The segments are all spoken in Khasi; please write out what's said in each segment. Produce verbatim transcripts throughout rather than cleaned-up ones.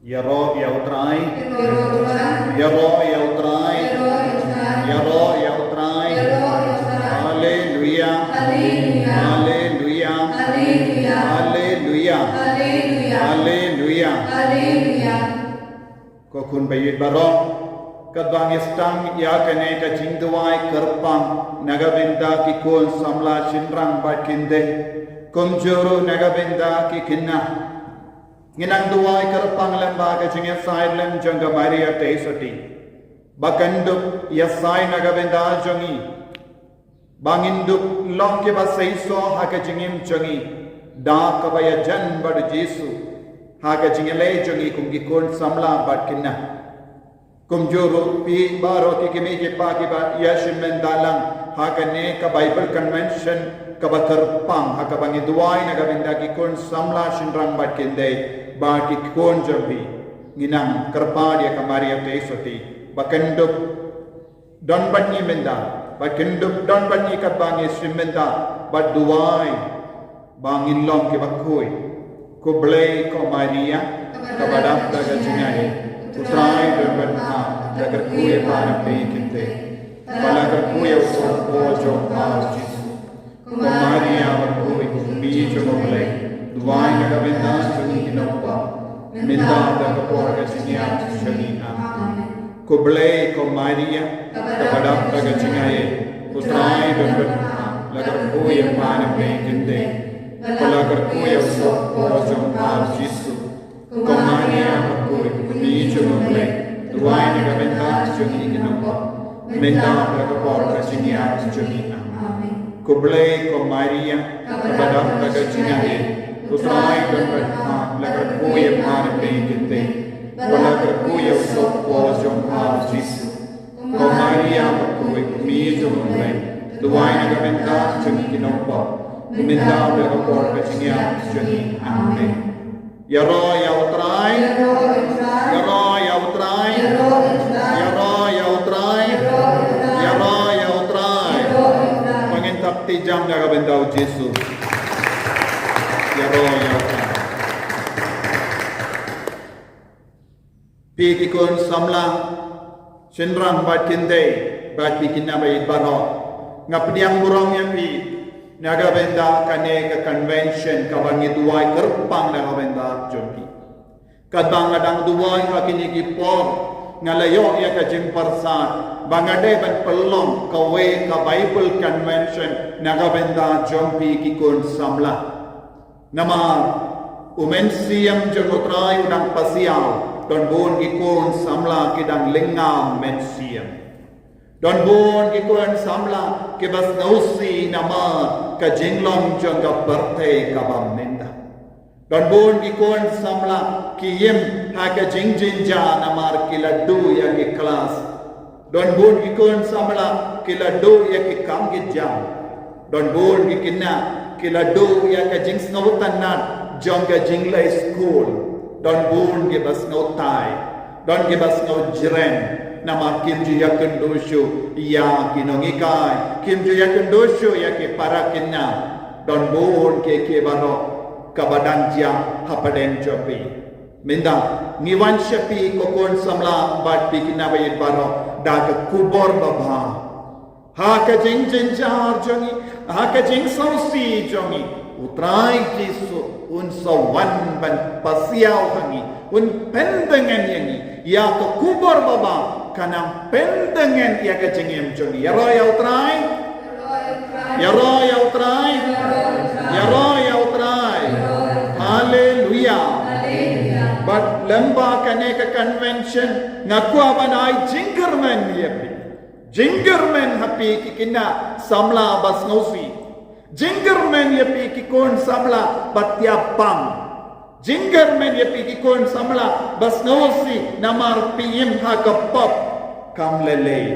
Ïaroh ïa U Trai. Ïaroh ïa U Trai. Ïaroh ïa U Trai. Haleluya. Haleluya. Haleluya. Haleluya. Ko khun baieit baroh, katba ngi sdang ïa kane ka jingduwai kyrpang na ka bynta ki khun samla shynrang bad khyndai, kumjuh ruh na ka bynta ki khynnah, ngi nang duwai kyrpang lyngba ka jingïasaid lem jong ka Maria Theisotti, ba kan dup ïasaid na ka bynta jong ngi, ba ngin dup long kiba seisoh ha ka jingim jong ngi da kaba ïajan bad U Jisu ha ka jingïaleh jong ngi kum ki khun samla bad khynnah. Kumjuh ruh phi baroh ki kmie ki kpa kiba ïashim bynta lang ha kane ka Bible Convention kaba kyrpang, ha kaba ngi duwai na ka bynta ki khun samla shynrang bad khyndai bad ki khun jong phi. Ngi nang kyrpad ïa ka Maria Theisotti ba kan dup don bad ngi mynta, ba kan dup don bad ngi katba ngi shim bynta, bad duwai ba ngin long kiba khuid. Khublei ko Maria, kaba dap da ka jingaiei, U Trai u don bad pha, la kyrkhu ïa pha na pdeng ki khyndai, bad la kyrkhu ïa u sohpop jong pha U Jisu. Ko Maria bakhuid, Kmie jong U Blei, duwai na ka bynta jong ngi ki nongpop, mynta bad ka por ka jingïap jong ngi. Amen. Khublei ko Maria, kaba dap da ka jingaiei, U Trai u don bad pha, la kyrkhu ïa pha na pdeng ki khyndai, bad la kyrkhu ïa u sohpop jong pha U Jisu. Ko Maria bakhuid, Kmie jong U Blei, duwai na ka bynta jong ngi ki nongpop, mynta bad ka por ka jingïap jong ngi. Amen. Khublei ko Maria, kaba dap da ka jingaiei, U Trai u don bad pha, la kyrkhu ïa pha na pdeng ki khyndai, bad la kyrkhu ïa u sohpop jong pha U Jisu. Ko Maria bakhuid, Kmie jong U Blei, duwai na ka bynta jong ngi ki nongpop, mynta bad ka por ka jingïap jong ngi. Amen. Ïaroh ïa U Trai. Ïaroh ïa U Trai. Ïaroh ïa U Trai. Ïaroh ïa U Trai. Ba ngin thap kti jam na ka bynta U Jisu. Ïaroh ïa U Trai. Phi ki khun samla shynrang bad khyndai, bad phi ki nongïaid baroh, nga pdiang burom ïa phi na ka bynta kane ka convention kaba ngi duwai kyrpang na ka bynta jong phi. Katba nga dang duwai ha kine ki por, nga la ïoh ïa ka jingpyrsad ba nga dei ban pynlong kawei ka Bible Convention na ka bynta jong phi ki khun samla. Namar u Mynsiem jong U Trai u dang pasiaw, don bun ki khun samla ki dang lyngngoh mynsiem. Don bun ki khun samla kiba sngewsih namar ka jinglong jong ka pyrthei kaba mynta. Don bun ki khun samla ki im ha ka jingjynjar namar ki la duh ïa ki klas. Don bun ki khun samla ki la duh ïa ki kam ki jam. Don bun ki khynnah ki la duh ïa ka jingsngewtynnat jong ka jingleit skul. Don bun kiba sngewtai. Don kiba sngewjren namar kim ju ïakynduh shuh ïa ki nonghikai, kim ju ïakynduh shuh ïa ki para khynnah. Don bun kiei kiei baroh kaba dang jia hapdeng jong phi. Mynta ngi wan sha phi ko khun samla bad phi ki nongïaid baroh da ka khubor babha. Ha ka jingjynjar jong ngi, ha ka jingsngewsih jong ngi, U Trai Jisu un sa wan ban pasiaw ha ngi, un pyndyngen ïa ngi. Ïa ka khubor babha kan nang pyndyngen ïa ka jingim jong ngi. Ïaroh ïa U Trai. Ïaroh ïa U Trai. Ïaroh ïa U Trai. Haleluya. Bad lyngba kane ka convention nga kwah ban ai jingkyrmen ïa phi. Jingkyrmen ha phi ki khynnah samla ba sngewsih. Jingkyrmen ïa phi ki khun samla ba tiap bam. Jingkyrmen ïa phi ki khun samla ba sngewsih namar phi im ha ka pop. Kam lei lei,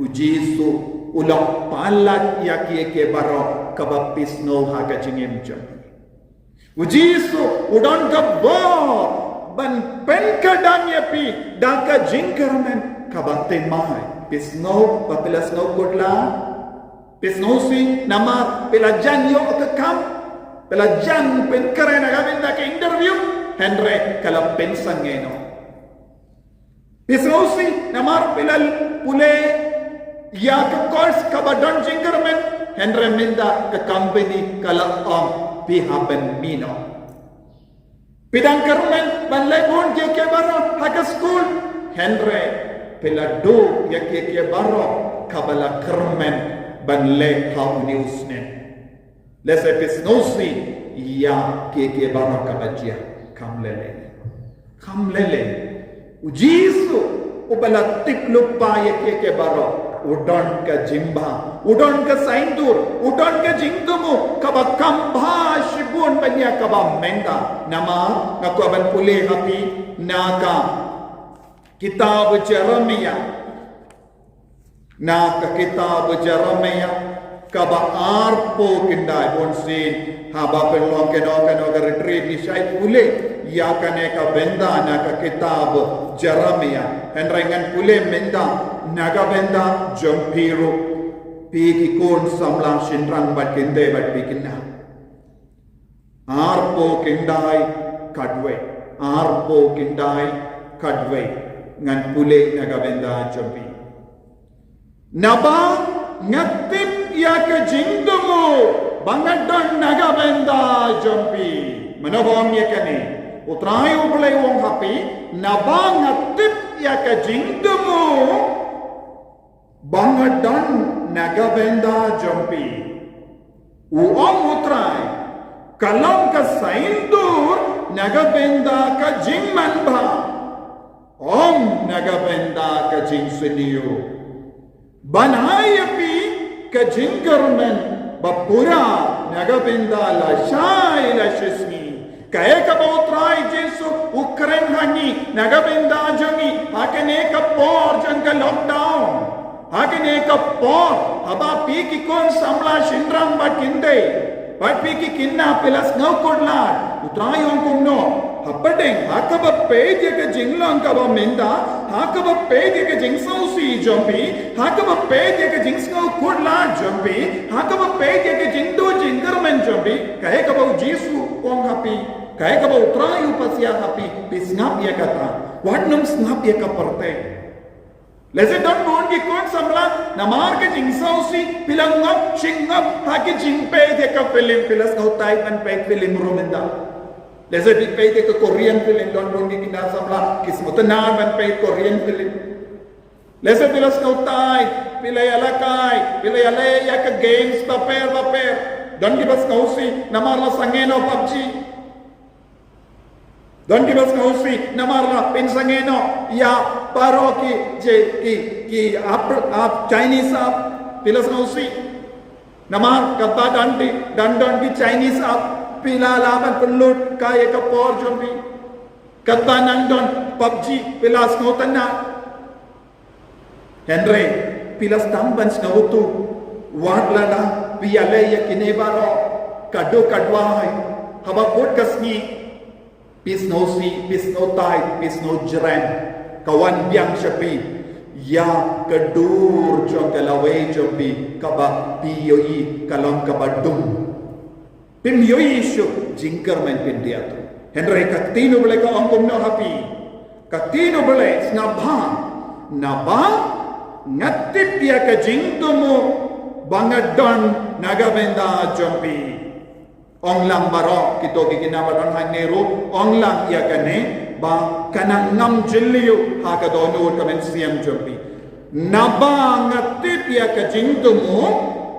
U Jisu u la palat ïa kiei kiei baroh kaba phi sngew ha ka jingim jong phi. U Jisu u don ka bor ban pynkyrdan ïa phi da ka jingkyrmen kaba thymmai. Phi sngew ba phi la sngewkhuslai? Phi sngewsih namar phi la jan ïoh ka kam? Phi la jan pynkhreh na ka bynta ka interview? Hynrei ka la pynsangeh noh. Phi sngewsih, namar phi la pule ïa ka course kaba don jingkyrmen, hynrei mynta ka company ka la ong phi hap ban mih noh. Phi dang kyrmen ban leh bun kiei kiei baroh ha ka skul, hynrei phi la duh ïa kiei kiei baroh kaba la kyrmen ban leh ha une u snem. Lehse phi sngewsih ïa kiei kiei baroh kaba jia. Kham lei lei. Kham lei lei. U Jisu uba la tip lypa ïa kiei kiei baroh, u don ka jingbha, u don ka saiñdur, u don ka jingthmu kaba kham bha shibun ban ïa kaba mynta. Namar nga kwah ban pule ha phi na ka kitab Jeremiah. Na ka kitab Jeremiah kaba arphew khyndai. Bunsien haba pynlong kano kano ka retreat ngi shait pule ïa kane ka bynta na ka kitab Jeremiah. Hynrei ngan pule mynta na ka bynta jong phi ruh, phi ki khun samla shynrang bad kynthei bad phi khynnah. Arphew khyndai khatwei. Arphew khyndai khatwei. Ngan pule na ka bynta jong phi. Naba nga tip ïa ka jingthmu ba nga don na ka bynta jong phi. Mano ba ong ïa kane? U Trai U Blei u ong ha phi, naba nga tip ïa ka jingthmu ba nga don na ka bynta jong phi. U ong U Trai, ka long ka saiñdur na ka bynta ka jingmanbha, ym na ka bynta ka jingsniew. Ban ai ïa phi ka jingkyrmen ba pura na ka bynta lashai lashisngi. Kaei kaba U Trai Jisu u kren ha ngi na ka bynta jong ngi ha kane ka por jong ka lockdown. Ha kane ka por haba phi ki khun samla shynrang bad kynthei bad phi ki khynnah phi la sngewkhuslai, U Trai u ong kumno? Hapdeng ha kaba peit ïa ka jinglong kaba mynta, ha kaba peit ïa ka jingsngewsih jong phi, ha kaba peit ïa ka jingsngewkhuslai jong phi, ha kaba peit ïa ka jingduh jingkyrmen jong phi, kaei kaba U Jisu u ong ha phi, kaei kaba U Trai u pasiah ha phi, phi sngap ïa kata. Wat nym sngap ïa ka pyrthei. Lehse don bun ki khun samla namar ka jingsngewsih phi la ngop shi ngop ha ki jingpeit ïa ka film, phi la sngewtynnat ban peit film ruh mynta. Lehse phi peit ïa ka Korean film, don bun ki khynnah samla ki sngewtynnat ban peit Korean film. Lehse phi la sngewtynnat, phi la ïalehkai, phi la ïaleh ïa ka games bapher bapher. Don kiba sngewsih namar la sangeh noh PUBG. Don kiba sngewsih namar la pynsangeh noh ïa baroh ki, ki, ki app, app, Chinese app. Phi la sngewsih namar katba don ki, don don ki Chinese app, phi la lah ban pynlut kai ïa ka por jong phi. Katba nang don PUBG, phi la sngewtynnat. Hynrei phi la sdang ban sngewthuh, wat lada phi ïaleh ïa kine baroh, ka dei ka duwai, haba kut ka sngi phi sngewsih, phi sngewtynnat, phi sngewjrem, ka wan biang sha phi ïa ka dur jong ka lawei jong phi kaba phi ïohi ka long kaba dum. Phim ïohi shuh jingkyrmen phin diat. Hynrei ka ktien U Blei ka ong kumno ha phi? Ka ktien U Blei, sngap bha, naba nga tip ïa ka jingthmu ba nga don na ka bynta jong phi. Ong lang baroh kito ki khynnah ba don hangne ruh, ong lang ïa kane ba kan nang ngam jylliew ha ka dohnud ka mynsiem jong phi. Naba nga tip ïa ka jingthmu.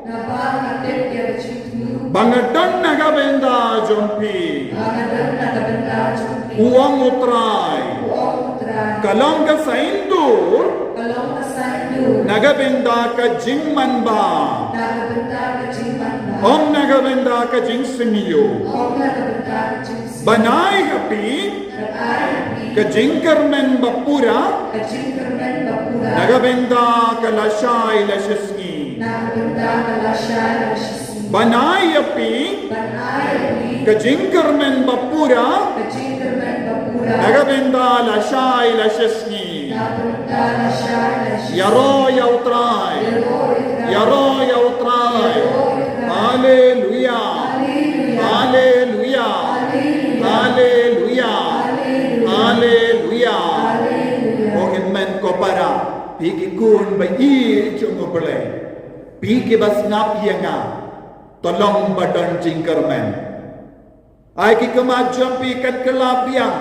Naba nga tip ïa ka jingthmu. Ba nga don na ka bynta jong phi. Ba nga don na ka bynta jong phi. U ong U Trai. U ong U Trai. Ka long ka saiñdur. Ka long ka saiñdur. Na ka bynta ka jingmanbha. Na ka bynta ka jingmanbha. Ym na ka bynta ka jingsniew. Ym na ka bynta ka jingsniew. Ban ai ha phi. Ka jingkyrmen ba pura. Ka jingkyrmen ba pura. Na ka bynta ka lashai lashisngi. Na ka bynta ka lashai lashisngi. Ban ai ïa phi. Ban ai ïa phi. Ka jingkyrmen ba pura. Ka jingkyrmen ba pura. Na ka bynta lashai lashisngi. Na ka bynta lashai lashisngi. Ïaroh ïa U Trai. Ïaroh ïa U Trai. Ïaroh ïa U Trai. Ïaroh ïa U Trai. Haleluia. Haleluia. Haleluia. Haleluia. Haleluia. Phi ki khun ba ïeit jong U Blei, phi ki ba sngap ïa nga, to long ba don jingkyrmen. Ai ki khmat jong phi kan kylla biang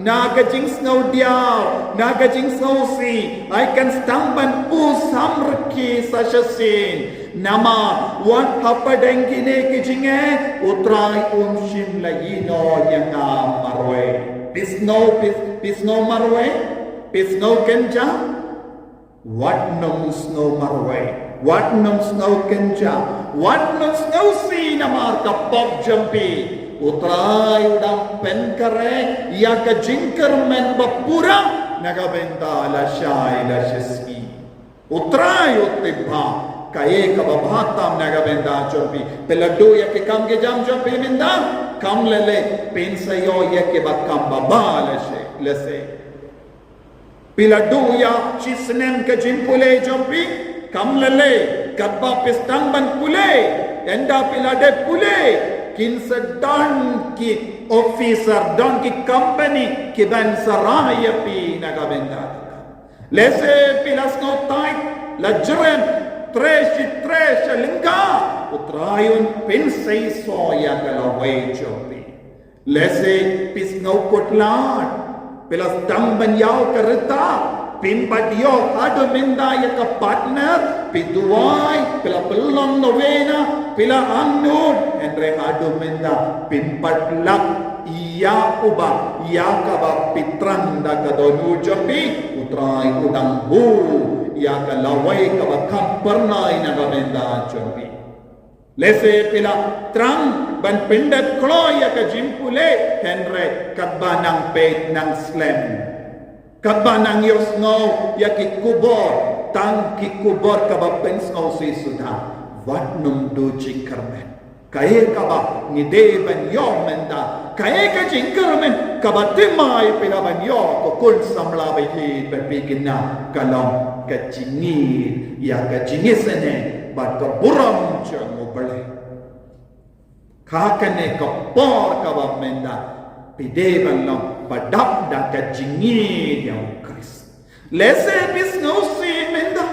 na ka jingsngew diaw, na ka jingsngew sih, ai kan sdang ban pynsamrkhie sa shisien. Namar wat hapdeng kine ki jingeh, U Trai um shym la ïehnoh ïa nga marwei. Phi sngew, phi, phi sngew marwei, phi sngew kynja. Wat nym sngew marwei, wat nym sngew kynja, wat nym sngew sih namar ka pop jong phi. U Trai u dang pynkhreh ïa ka jingkyrmen ba pura na ka bynta lashai lashisngi. U Trai u tip bha kaei kaba bha tam na ka bynta jong phi. Phi la duh ïa ki kam ki jam jong phi mynta, kam lei lei phin sa ïoh ïa kiba kam babha lashai lashai. Phi la duh ïa shi snem ka jingpule jong phi, kam lei lei, katba phi sdang ban pule, ynda phi la dep pule, kin sa don ki officer, don ki company, ki ban sa rai ïa phi na ka bynta. Lehse phi la sngew tight, la jrem, trei shi trei sha lyngkha, U Trai un pynseisoh ïa ka lawei jong phi. Lehse phi sngew kut lad, phi la sdang ban ïaw ka rta, phim pat ïoh haduh mynta ïa ka partner, phi duwai, phi la pynlong novena, phi la angnud, hynrei haduh mynta phim pat lap ïa uba, ïa kaba phi thrang da ka dohnud jong phi. U Trai u dang buh ïa ka lawei kaba kham phyrnai na ka bynta jong phi. Lehse phi la thrang ban pyndep kloi ïa ka jingpule, hynrei katba nang peit nang slem, katba nang ïohsngew ïa ki khubor, tang ki khubor kaba pynsngewsih suda. Wat nym duh jingkyrmen. Kaei kaba ngi dei ban ïoh mynta, kaei ka jingkyrmen kaba thymmai phi lah ban ïoh, ko khun samla ba ïeit bad phi khynnah, ka long ka jingïeit ïa ka jingisynei bad ka burom jong U Blei. Ha kane ka por kaba mynta phi dei ban long ba dap da ka jingïeit ïa U Khrist. Lehse phi sngewsih mynta,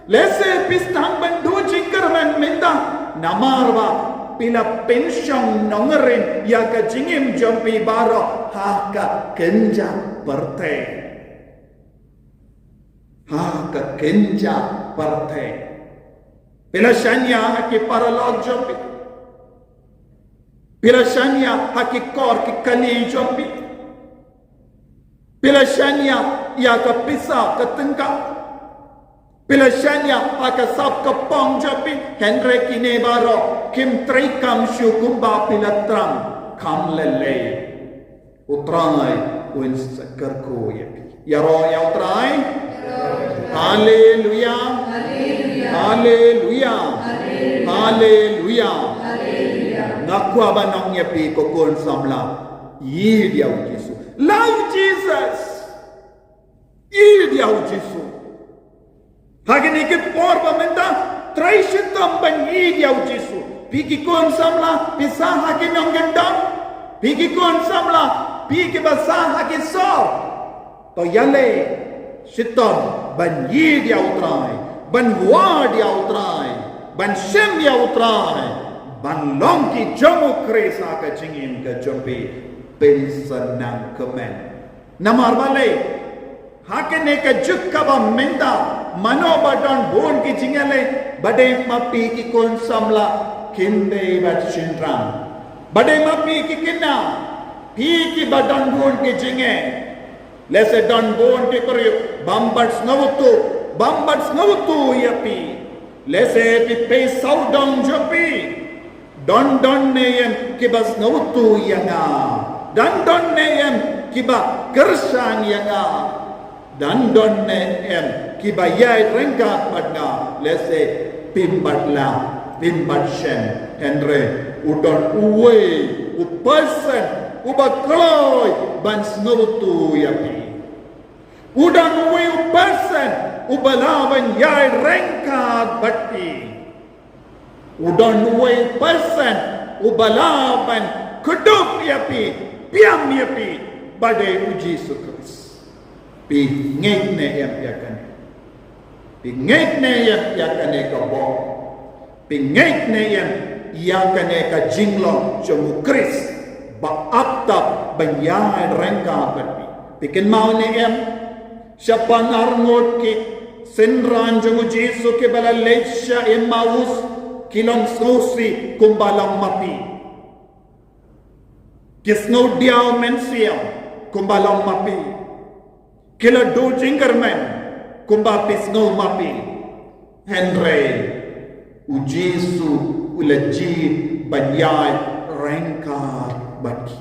lehse phi sdang ban duh jingkyrmen mynta, namar ba phi la pynshong nongrim ïa ka jingim jong phi baroh ha ka kynja pyrthei. Ha ka kynja pyrthei. Phi la shaniah ha ki paralok jong phi. Phi la shaniah ha ki kor ki kali jong phi. Phi la shaniah ïa ka pisa ka tyngka. Phi la shaniah ha ka sap ka pong jong phi. Hynrei kine baroh kim treikam shuh kumba phi la thrang. Kam lei lei. U Trai un sa kyrkhu ïa phi. Ïaroh ïa U Trai. Haleluya. Haleluya. Haleluya. Nga kwah ban ong ïa phi ko khun samla, ïeit ïa U Jisu. Love Jesus. Ïeit ïa U Jisu. Ha kine ki por ba mynta, trei shitom ban ïeit ïa U Jisu. Phi ki khun samla, phi sah ha ki nongkyndong. Phi ki khun samla, phi kiba sah ha ki sor. To ïaleh shitom ban ïeit ïa U Trai, ban wad ïa U Trai, ban shem ïa U Trai, ban long ki jong U Khrist ha ka jingim ka jong phi, phin sa nang kmen. Namar balei? Ha kane ka juk kaba mynta, mano ba don bun ki jingïaleh, ba dei ma phi ki khun samla, khyndiat bad shynrang. Ba dei ma phi ki khynnah, phi kiba don bun ki jingeh. Lehse don bun ki briew bym pat sngewthuh, bym pat sngewthuh ïa phi. Lehse phi pei sawdong jong phi. Don don ne em kiba sngewthuh ïa nga. Don don ne em kiba kyrshan ïa nga. Don don ne em kiba ïai ryngkat bad nga. Lehse phim pat lah, phim pat shem. Hynrei u don uwei u person uba kloi ban sngewthuh ïa phi. U don uwei u person uba lah ban ïai ryngkat bad phi. U don uwei u person uba lah ban kdup ïa phi, biang ïa phi, ba dei U Jisu Khrist. Phi ngeit ne em ïa kane? Phi ngeit ne em ïa kane ka bor? Phi ngeit ne em ïa kane ka jinglong jong u Khrist ba ap tap ban ïaid ryngkat bad phi? Phi kynmaw ne em? Shaphang arngut ki synran jong u Jisu kiba la leit sha Emmaus ki long sngewsih kumba long ma phi. Ki sngew diaw mynsiem kumba long ma phi. Ki la duh jingkyrmen kumba phi sngew ma phi. Hynrei u Jisu u la jied ban ïaid ryngkat bad ki.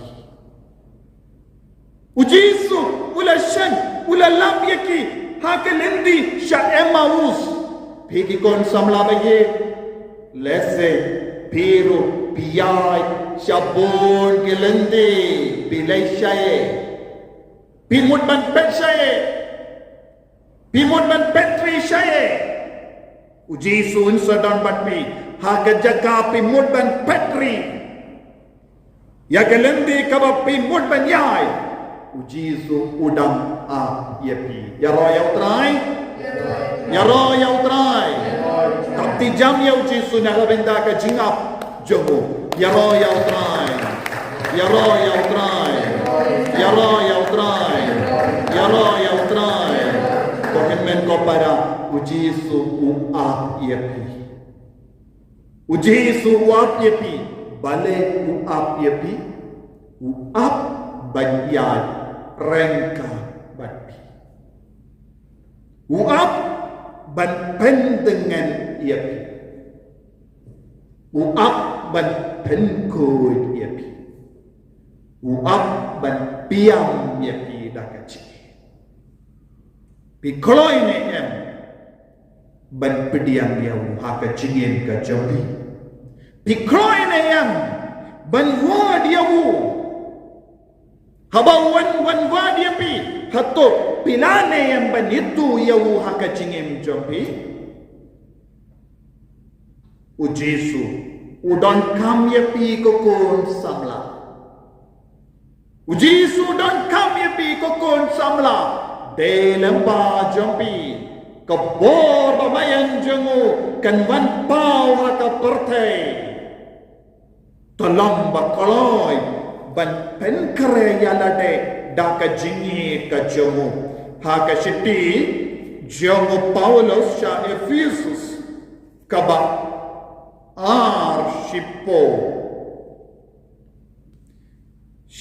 U Jisu u la shah, u la lap ïa ki ha ka lynti sha Emmaus. Phi ki khun samla ba ïeit, lehse phi ruh phi ïaid sha bun ki lynti, phi leit shaei? Phi mut ban peit shaei? Phi mut ban peit ri shaei? U Jisu un sa don bad phi ha ka jaka phi mut ban peit ri. Ïa ka lynti kaba phi mut ban ïaid, u Jisu u dang ap ïa phi. Ïaroh ïa u Trai. Ïaroh ïa u Trai. Kam ti jam ïa u Jisu na ka bynta ka jingap jong u. Ïaroh ïa u Trai. Ïaroh ïa u Trai. Ïaroh ïa u Trai. Ïaroh ïa u Trai. Ko hynmen ko para, u Jisu u ap ïa phi. U Jisu u ap ïa phi. Balei u ap ïa phi? U ap ban ïaid ryngkat bad phi. U ap ban pyndngen ïa phi. U ap ban pynkhuid ïa phi. U ap ban pynïap ïa phi da ka jingim. Phi kloi ne em ban pdiang ïa u ha ka jingim ka jong phi? Phi kloi ne em ban wad ïa u? Haba u wan, wan wad ïa phi, hato phi lah ne em ban ïathuh ïa u ha ka jingim jong phi? U Jisu u donkam ïa phi ko khun samla. U Jisu u donkam ïa phi ko khun samla. Dei lyngba jong phi ka bor ba ma ïeng jong u kan wan paw ha ka pyrthei. To long ba kloi ban pynkhreh ïa lade da ka jingïeit ka jong u. Ha ka shithi jong u Paulus sha Ephesus kaba ar shiphew.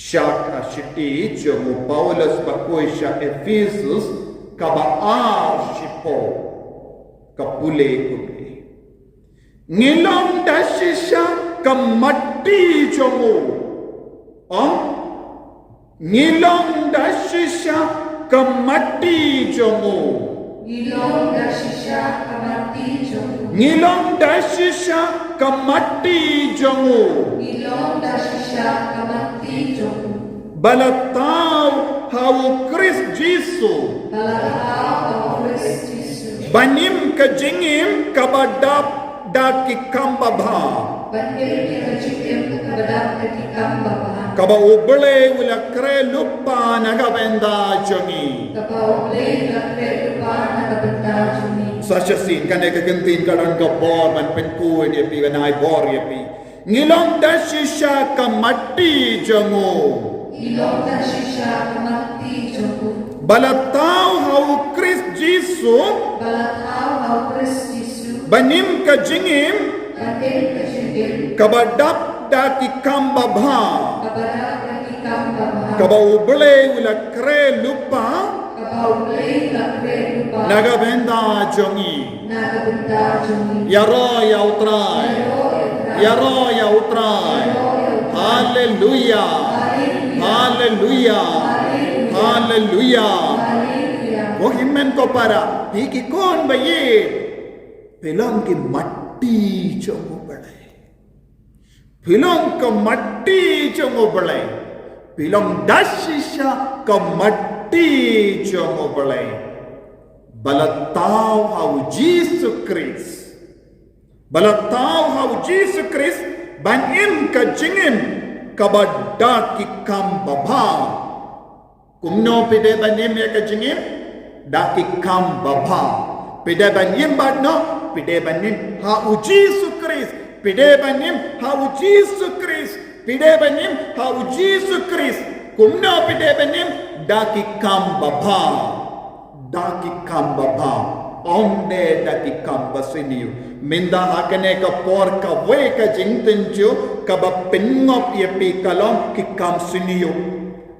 Sha ka shithi jong u Paulus bakhuid sha Ephesus kaba ar shiphew, ka pule kumne. Ngi long da shisha ka matti jong u. Ong, ngi long da shisha ka matti jong u. Ngi long da shisha ka matti jong u. Ngi long da shisha ka matti jong u. Ngi long da shisha ka matti jong u. Ba la thaw ha u Khrist Jisu. Ba la thaw ha u Khrist Jisu. Ban im ka jingim kaba dap da ki kam babha. Ban im ka jingim kaba dap da ki kam babha. Kaba u Blei u la khreh lypa na ka bynta jong ngi. Kaba u Blei u la khreh lypa na ka bynta jong ngi. Sa shisien kane ka ktien ka don ka bor ban pynkhuid ïa phi, ban ai bor ïa phi. Ngi long da shisha ka matti jong u. Ngi long da shisha ka matti jong u. Ba la thaw ha u Khrist Jisu. Ba la thaw ha u Khrist Jisu. Ban im ka jingim. Ban im ka jingim. Kaba dap da ki kam babha. Kaba dap da ki kam babha. Kaba u Blei u la khreh lypa. Kaba u Blei u la khreh lypa. Na ka bynta jong ngi. Na ka bynta jong ngi. Ïaroh ïa u Trai. Ïaroh ïa u Trai. Haleluya. Haleluya. Haleluya. Ko hynmen ko para, phi ki khun ba ïeit, phi long ki matti jong u Blei. Phi long ka matti jong u Blei. Phi long da shisha ka matti jong u Blei. Ba la thaw ha u Jisu Khrist. Ba la thaw ha u Jisu Khrist ban im ka jingim kaba da ki kam babha. Kumno phi dei ban im ïa ka jingim? Da ki kam babha. Phi dei ban im bad no, phi dei ban im ha u Jisu Khrist. Phi dei ban im ha u Jisu Khrist. Phi dei ban im ha u Jisu Khrist. Kumno phi dei ban im? Da ki kam babha. Da ki kam babha. Ym dei da ki kam basniew. Mynta ha kane ka por kawei ka jingtynjuh kaba pynngop ïa phi ka long ki kam sniew.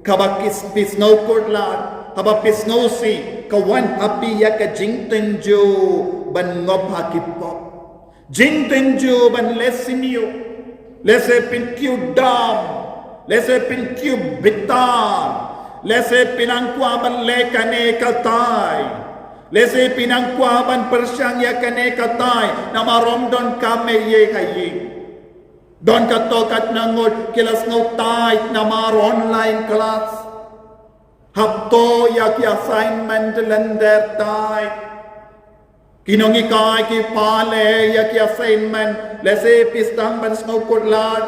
Kaba ki phi sngewkhuslai, kaba phi sngewsih, ka wan ha phi ïa ka jingtynjuh ban ngop ha ki pop. Jingtynjuh ban leh sniew. Lehse phin kiew dam. Lehse phin kiew bitar. Lehse phi nang kwah ban leh kane katai. Lehse phi nang kwah ban pyrshang ïa kane katai. Namar ym don kam ei ei ha ïing. Don katto katne ngut ki la sngewthuh namar online class. Hap thoh ïa ki assignment te lynter tai. Ki nonghikai ki pule ïa ki assignment, lehse phi sdang ban sngewkhuslai.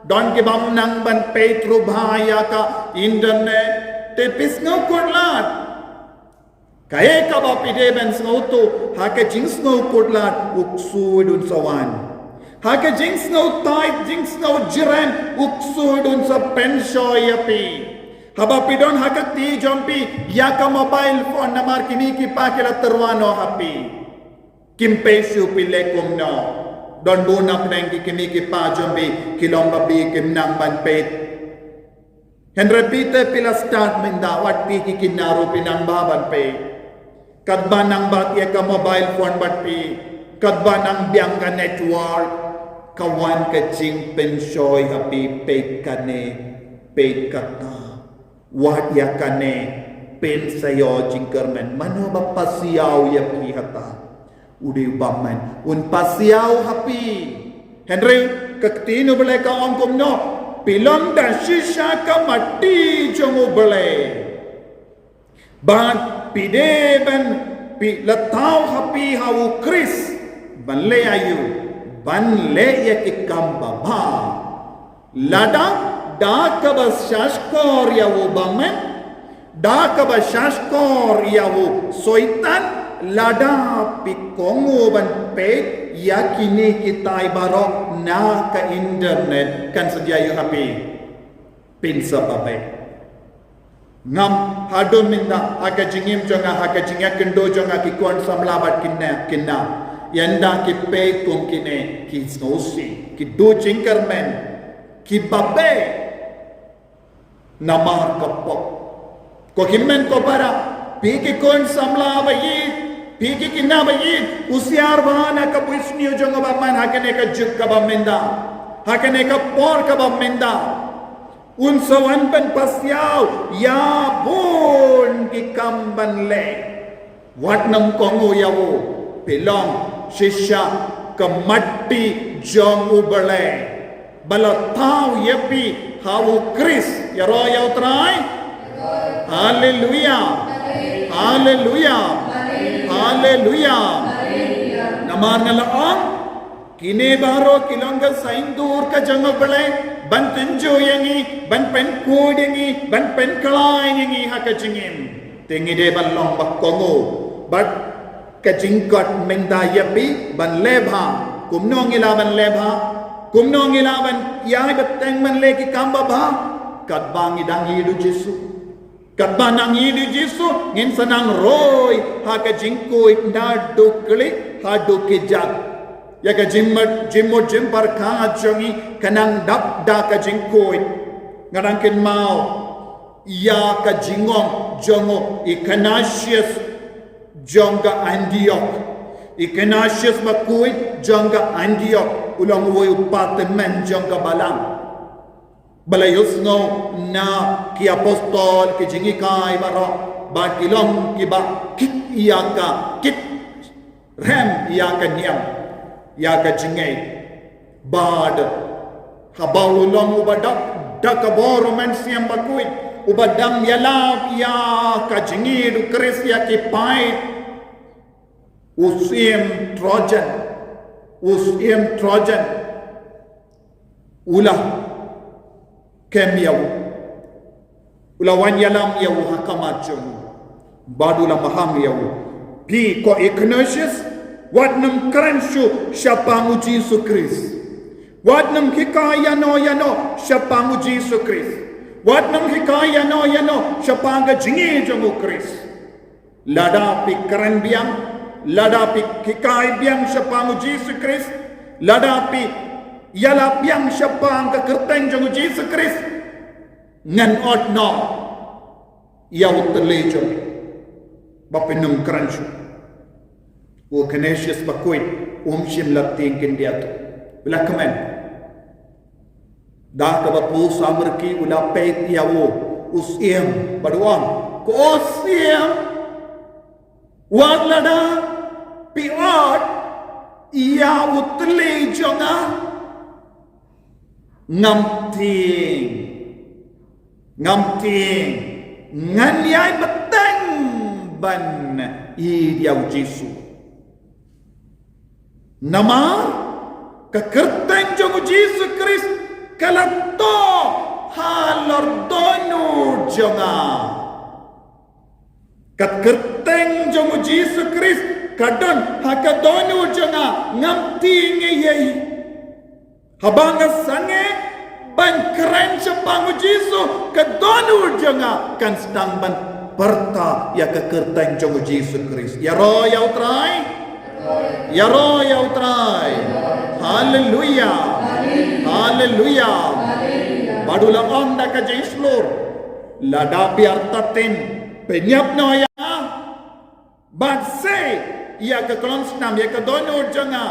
Don ki bym nang ban peit ruh bha ïa ka internet. Te phi sngewkhuslai. Kaei kaba phi dei ban sngewthuh, ha ka jingsngewkhuslai u ksuid un sa wan. Ha ka jingsngewthuh, jingsngewjrem u ksuid un sa pynshoi ïa phi. Haba phi don ha ka kti jong phi ïa ka mobile phone namar kmie ki kpa ki la tyrwa noh ha phi. Kim peit shuh phi leh kumno. Don bun na pdeng ki kmie ki kpa jong phi ki long babi kim nang ban peit. Hynrei phi te phi la start mynta wat phi ki kynnoh ruh phi nang bha ban peit. Katba nang bat ïa ka mobile phone bad phi, katba nang biang ka network, ka wan ka jingpynshoi ha phi, peit kane, peit kata. Wat ïa kane, pynshoi jingkyrmen, mano ba pasiaw ïa phi hata. U dei u bymman, un pasiaw ha phi. Hynrei ka ktien u Blei ka ong kumno, phi long da shisha ka matti jong u Blei. Bad phi dei ban phi la thaw ha phi ha u Khrist ban leh aïu, ban leh ïa ki kam babha. Lada da kaba shahshkor ïa u bymman, da kaba shahshkor ïa u Soitan, lada phi kohnguh ban peit ïa kine kitai baroh na ka internet kan sa ïa ïu ha phi. Pynshoi ba phi. Ngam haduh mynta ha ka jingim jong nga ha ka jingïakynduh jong nga ki khun samla bad kine kine. Ynda ki peit kum kine ki sngewsih, ki duh jingkyrmen, ki babe namar ka pop. Ko hynmen ko para, phi ki khun samla ba ïeit, phi ki khynnah ba ïeit, husiar bha na ka bunsniew jong u bymman ha kane ka juk kaba mynta, ha kane ka por kaba mynta. Un sa wan ban pasiaw ïa bun ki kam ban leh. Wat nang kohnguh ïa u, phi long shisha ka matti jong u Blei. Ba la thaw ïa phi ha u Khrist, ïaroh ïa u Trai. Haleluia. Haleluia. Haleluia. Namar nga la ong, kine baroh ki long ka saiñdur ka jong u Blei ban tynjuh ïa ngi, ban pynkhuid ïa ngi, ban pynkhlaiñ ïa ngi ha ka jingim. Te ngi dei ban long ba kohnguh bad ka jingkot mynta ïa phi ban leh bha. Kumno ngi lah ban leh bha? Kumno ngi lah ban ïai bteng ban leh ki kam babha? Katba ngi dang ïeit u Jisu. Katba nang ïeit u Jisu, ngin sa nang roi ha ka jingkhuid naduh khlieh haduh kjat. Ïa ka jingmut, jingmut jingpyrkhat jong ngi ka nang dap da ka jingkhuid. Nga dang kynmaw ïa ka jingong jong u Ignatius jong ka Antioch. Ignatius bakhuid jong ka Antioch u long uwei u patman jong ka balang. Ba la ïohsngew na ki apostol ki jinghikai baroh ba ki long kiba kit ïa ka, kit rhem ïa ka niam, ïa ka jingngeit. Bad haba u long uba dap da ka bor u Mynsiem Bakhuid, uba dang ïalap ïa ka jingngeit u Khrist ïa ki paid, u syiem Trojan, u syiem Trojan u la kem ïa u. U la wan ïalam ïa u ha khmat jong u. Bad u la maham ïa u. Phi ko Ignatius, wat nym kren shuh shaphang u Jisu Khrist. Wat nym hikai ïano ïano shaphang u Jisu Khrist. Wat nym hikai ïano ïano shaphang ka jingim jong u Khrist. Lada phi kren biang, lada phi hikai biang shaphang u Jisu Khrist, lada phi ïalap biang shaphang ka kyrteng jong u Jisu Khrist, ngan ot noh ïa u tylli jong phi ba phin ym kren shuh. U Ignatius Bakhuid um shym la tieng khyndiat, u la kmen. Da kaba pus samrkhie u la peit ïa u, u syiem bad u ong, ko syiem, wat lada phi ot ïa u tylli jong nga, ngam tieng. Ngam tieng. Ngan ïai bteng ban ïeit ïa u Jisu. Namar ka kyrteng jong u Jisu Khrist ka la toh halor dohnud jong nga. Ka kyrteng jong u Jisu Khrist ka don ha ka dohnud jong nga, ngam tieng ei ei. Haba nga sangeh ban kren shaphang u Jisu, ka dohnud jong nga kan sdang ban pyrta ïa ka kyrteng jong u Jisu Khrist. Ïaroh ïa u Trai. Ïaroh ïa u Trai. Haleluia. Haleluia. Bad u la ong da ka jingshlur, lada phi artatien, pynïap noh ïa nga bad sei ïa ka klong snam, ïa ka dohnud jong nga,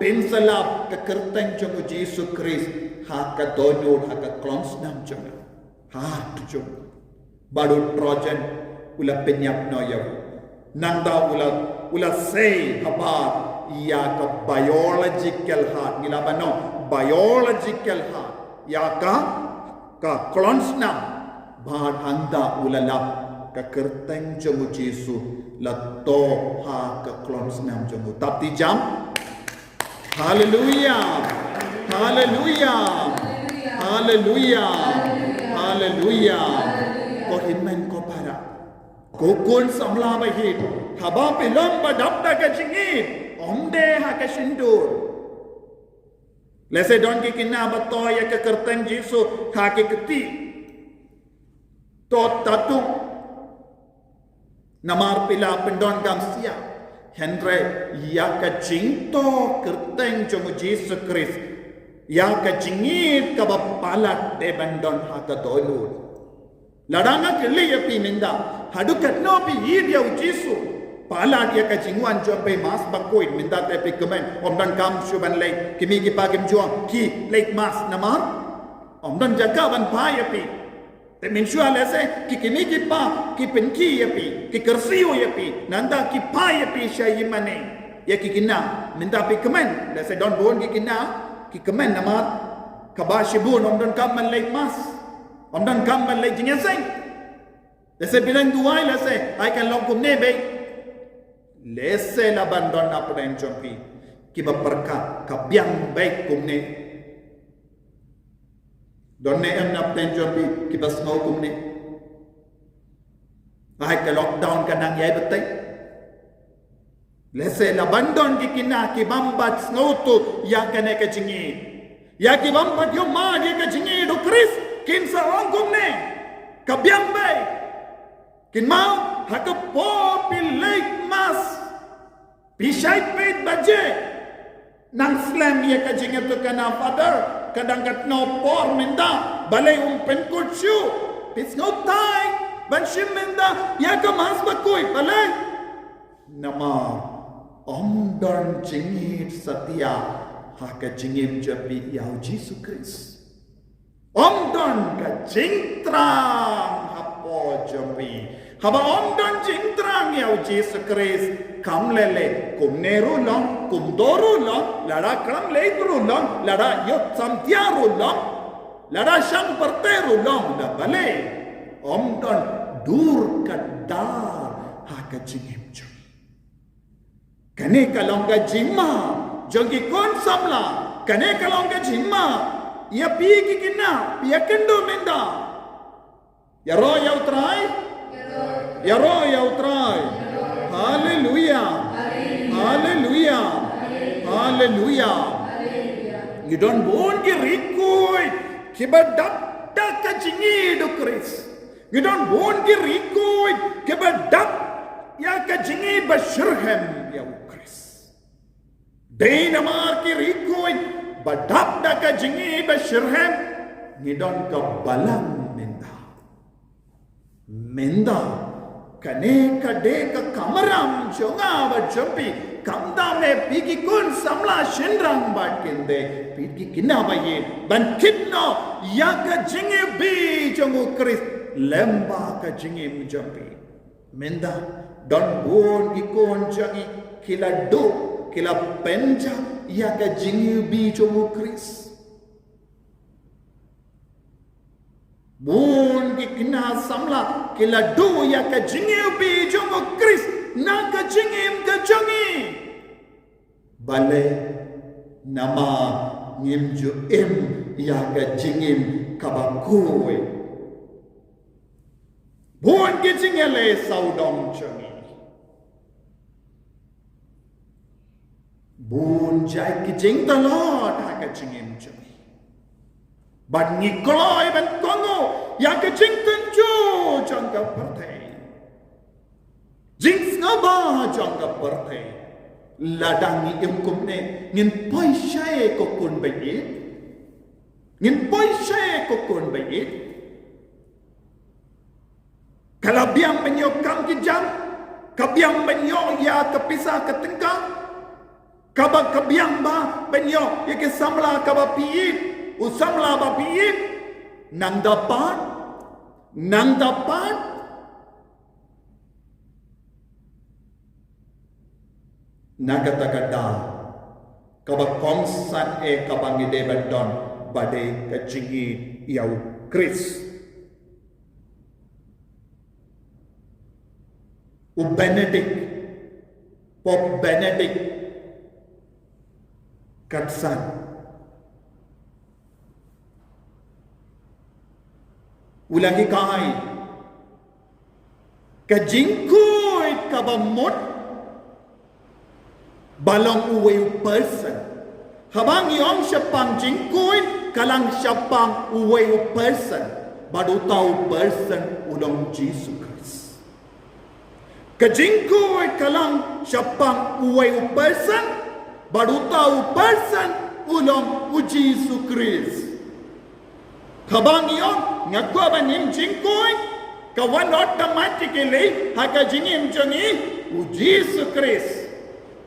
pynslap ka kyrteng jong u Jisu Khrist ha ka dohnud, ha ka klong snam jong nga. Ha, tu jong. Bad u Trojan u la pynïap noh ïa u. Nangta u la, u la sei habar ïa ka biological heart. Ngi lah ban ong biological heart. Ïa ka, ka klong snam. Bad hangta u la lap ka kyrteng jong u Jisu la toh ha ka klong snam jong u. Tap ti jam. Haleluia. Haleluia. Haleluia. Haleluia. Ko hynmen ko para, ko khun samla ba ïeit, haba phi long ba dap da ka jingïeit, ym dei ha ka shyntur. Lehse don ki khynnah ba toh ïa ka kyrteng Jisu ha ki kti. Toh tattoo. Namar phi la pyndonkam sia. Hynrei ïa ka jingtoh kyrteng jong u Jisu Khrist, ïa ka jingïeit kaba palat dei ban don ha ka dohnud. Lada nga kylli ïa phi mynta, haduh katno phi ïeit ïa u Jisu? Palat ïa ka jingwan jong phi Mass Bakhuid, mynta te phi kmen, ym donkam shuh ban leit, ki mei ki pa kim ju ong, ki leit Mass namar ym don jaka ban phai ïa phi. Te mynshuwa lehse ki kmie ki kpa ki pynkhih ïa phi, ki kyrsiew ïa phi, nangta ki phai ïa phi sha ïingmane. Ïa ki khynnah mynta phi kmen, lehse don bun ki khynnah ki kmen namar kaba shibun ym donkam ban leit mass, ym donkam ban leit jingïaseng. Lehse phi dang duwai lehse ai kan long kumne beit. Lehse la ban don na pdeng jong phi kiba pyrkhat ka biang beit kumne. Don ne em na pdeng jong phi kiba sngew kumne? Ai ka lockdown ka nang ïai bteng. Lehse la ban don ki khynnah ki bym pat sngewthuh ïa kane ka jingïeit. Ïa ki bym pat ïohmad ïa ka jingïeit u Khrist kin sa ong kumne, ka biang beit. Kin mut ha ka por phi leit mass, phi shait peit baje. Nang slem ïa ka jingïathuhkhana, Father, ka dang katno por mynta, balei um pynkut shuh? Phi sngewthuh ban shim mynta ïa ka Mass Bakhuid, balei? Namar ym don jingïeit satia ha ka jingim jong phi ïa u Jisu Khrist. Ym don ka jingthrang hapoh jong phi. Haba ym don jingthrang ïa u Jisu Khrist, kam leh leh, kumne ruh long, kumto ruh long, lada khlem leit ruh long, lada ïoh samtia ruh long, lada shang pyrthei ruh long, da balei ym don dur kdar ha ka jingim jong phi. Kane ka long ka jingma jong ki khun samla. Kane ka long ka jingma ïa phi ki khynnah, phi ïakynduh mynta. Ïaroh ïa u Trai. Ïaroh ïa u Trai. Haleluya. Haleluya. Haleluya. Ngi don bun ki ri khuid kiba dap da ka jingïeit u Khrist. Ngi don bun ki ri khuid kiba dap ïa ka jingïeit ba shitrhem ïa u Khrist. Dei namar ki ri khuid ba dap da ka jingïeit ba shitrhem, ngi don ka balang mynta. Mynta kane ka dei ka kamram jong nga bad jong phi. Khamtam eh phi ki khun samla shynrang bad kynthei, phi ki khynnah ba ïeit, ban kit noh ïa ka jingïeit jong u Khrist lem bad ka jingim jong phi. Mynta don bun ki khun jong ngi ki la duh, ki la pynjah ïa ka jingïeit jong u Khrist. Bun ki khynnah samla ki la duh ïa ka jingïeit jong u Khrist na ka jingim ka jong ngi. Balei? Namar ngim ju im ïa ka jingim kaba khuid. Bun ki jingïaleh sawdong jong ngi. Bun jait ki jingtlot ha ka jingim jong ngi. Bad ngi kloi ban kohnguh ïa ka jingtynjuh jong ka pyrthei. Jingsngewbha jong ka pyrthei. Lada ngi im kumne, ngin poi shaei ko khun baieit? Ngin poi shaei ko khun baieit? Ka la biang ban ïoh kam ki jam, ka biang ban ïoh ïa ka pisa ka tyngka, kaba ka biang ba ban ïoh ïa ki samla kaba phi ïeit, u samla ba phi ïeit, nang da pat, nang da pat. Na kata ka daw, kaba kongsan eh kaba ngi dei ban don, ba dei ka jingïeit ïa u Khrist. U Benedict, Pope Benedict ka san. U la hikai, ka jingkhuid kaba mut ba long uwei u person. Haba ngi ong shaphang jingkhuid, ka long shaphang uwei u person, bad uta u person u long Jisu Khrist. Ka jingkhuid ka long shaphang uwei u person, bad uta u person u long u Jisu Khrist. Haba ngi ong nga kwah ban im jingkhuid, ka wan automatically ha ka jingim jong ngi u Jisu Khrist.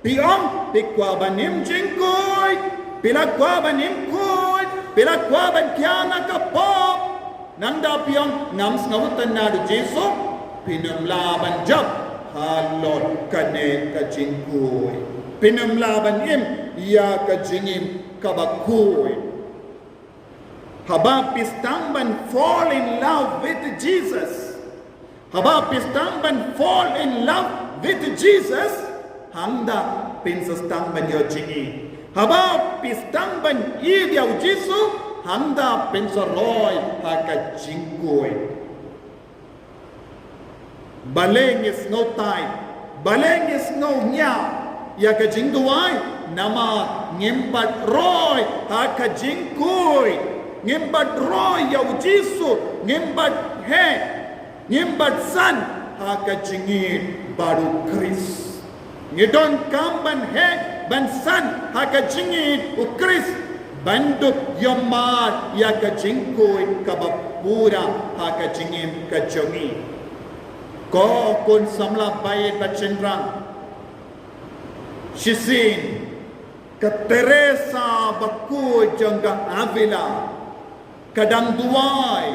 Phi ong phi kwah ban im jingkhuid, phi la kwah ban im khuid, phi la kwah ban thiah na ka pop. Nang da phi ong ngam sngewtynnad ïa u Jisu, phin ym lah ban jop halor kane ka jingkhuid. Phin ym lah ban im ïa ka jingim kaba khuid. Haba phi sdang ban fall in love with Jesus. Haba phi sdang ban fall in love with Jesus, hangta phin sa sdang ban ïoh jingïeit. Haba phi sdang ban ïeit ïa u Jisu, hangta phin sa roi ha ka jingkhuid. Balei ngi sngewtai, balei ngi sngew ñiah ïa ka jingduwai? Namar ngim pat roi ha ka jingkhuid. Ngim pat roi ïa u Jisu, ngim pat heh, ngim pat san ha ka jingïeit bad u Khrist. Ngi donkam ban heh ban san ha ka jingïeit u Khrist, ban dup ïa mar ïa ka jingkhuid kaba pura ha ka jingim ka jong ngi. Ko khun samla baieit bad shynrang, shisien ka Teresa bakhuid jong ka Avila ka dang duwai.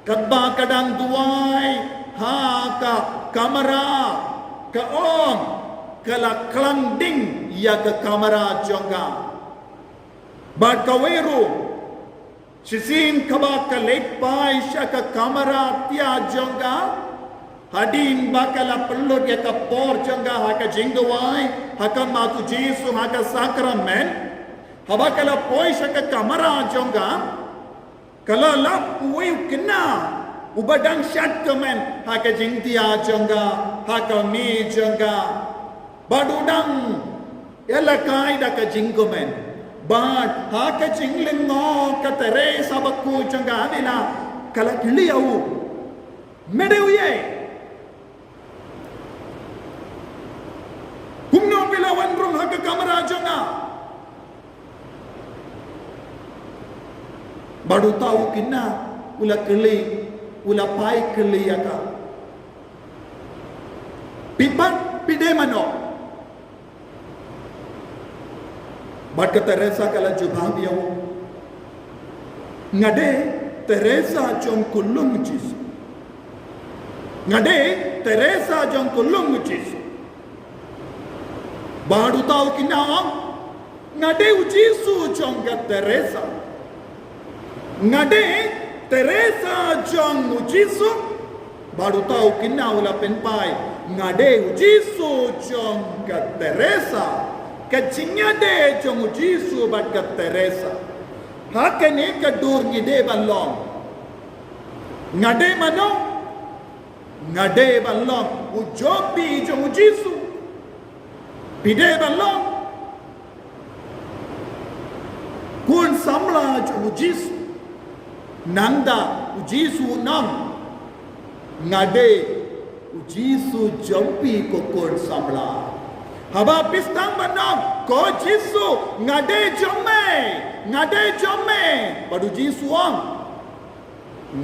Katba ka dang duwai ha ka kamra, ka ong ka la khlad ding ïa ka kamra jong ka. Bad kawei ruh, shisien kaba ka leit phai sha ka kamra thiah jong ka, hadien ba ka la pynlut ïa ka por jong ka ha ka jingduwai ha khmat u Jisu ha ka sakramen, haba ka la poi sha ka kamra jong ka, ka la lap uwei u khynnah uba dang shad kmen ha ka jingthiah jong ka. ha ka mih jong ka, bad u dang ïalehkai da ka jingkmen. Bad ha ka jinglyngngoh ka Teresa bakhuid jong ka Avila ka la kylli ïa u, me dei uei? Kumno phi la wan rung ha ka kamra jong nga? Bad uta u khynnah u la kylli, u la phai kylli ïa ka, phi pat phi dei mano? Bad ka Teresa ka la jubab ïa u, nga dei Teresa jong ka lum u Jisu. Nga dei Teresa jong ka lum u Jisu. Bad uta u khynnah u ong, nga dei u Jisu jong ka Teresa. Nga dei Teresa jong u Jisu. Bad uta u khynnah u la pynpaw, nga dei u Jisu jong ka Teresa. Ka jingïadei jong u Jisu bad ka Teresa, ha kane ka dur ngi dei ban long. Nga dei mano? Nga dei ban long u jong phi jong u Jisu. Phi dei ban long khun samla jong u Jisu. Nangta u Jisu u ong, nga dei u Jisu jong phi ko khun samla. Haba phi sdang ban ong, ko Jisu, nga dei jong me, nga dei jong me, bad u Jisu u ong,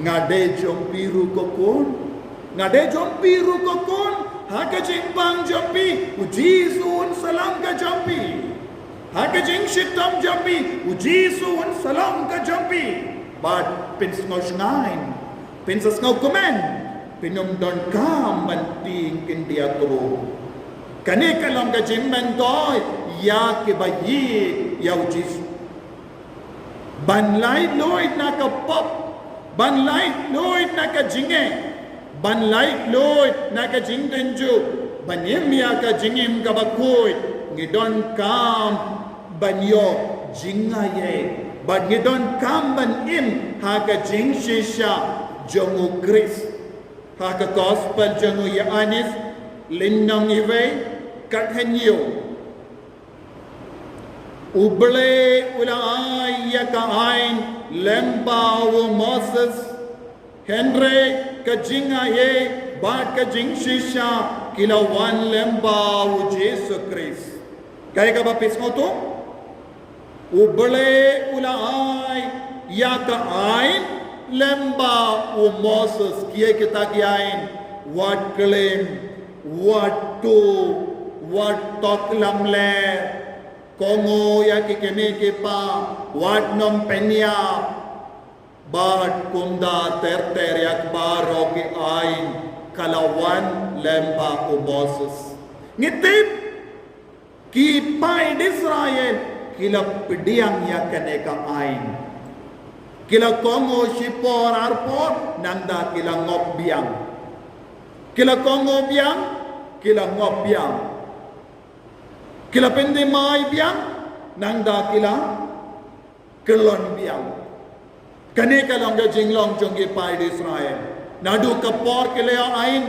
nga dei jong phi ruh ko khun. Nga dei jong phi ruh ko khun. Ha ka jingpang jong phi, u Jisu un sa long ka jong phi. Ha ka jingshitom jong phi, u Jisu un sa long ka jong phi. Bad phin sngewshngaiñ, phin sa sngewkmen, phin ym donkam ban tieng khyndiat ruh. Kane ka long ka jingmyntoi ïa kiba ïeit ïa u Jisu. Ban laitluid na ka pop, ban laitluid na ka jingeh, ban laitluid na ka jingdynjuh, ban im ïa ka jingim kaba khuid, ngi donkam ban ïoh jingaiei. Bad ngi donkam ban im ha ka jingshisha jong u Khrist. Ha ka gospel jong u Ïoannis, lynnong khatwei, kat hynñiew. U Blei u la ai ïa ka aiñ lem bad u Moses, hynrei ka jingaiei bad ka jingshisha ki la wan lem bad u Jisu Khrist. Kaei kaba phi sngewthuh? U Blei u la ai ïa ka aiñ lem bad u Moses. Kiei kita ki aiñ? Wat klim, wat tuh, wat tok lamler, kohnguh ïa ki kmie ki kpa, wat nym pynïap. Bad kumta ter ter ïa ki baroh ki aiñ ka la wan lem bad u Moses. Ngi tip ki paid Israel ki la pdiang ïa kane ka aiñ. Ki la kohnguh shipor arpor, nangta ki la ngop biang. Ki la kohnguh biang, ki la ngop biang. Ki la pynthymmai biang, nangta ki la kyllon biang. Kane ka long ka jinglong jong ki paid Israel. Naduh ka por ki la ïoh aiñ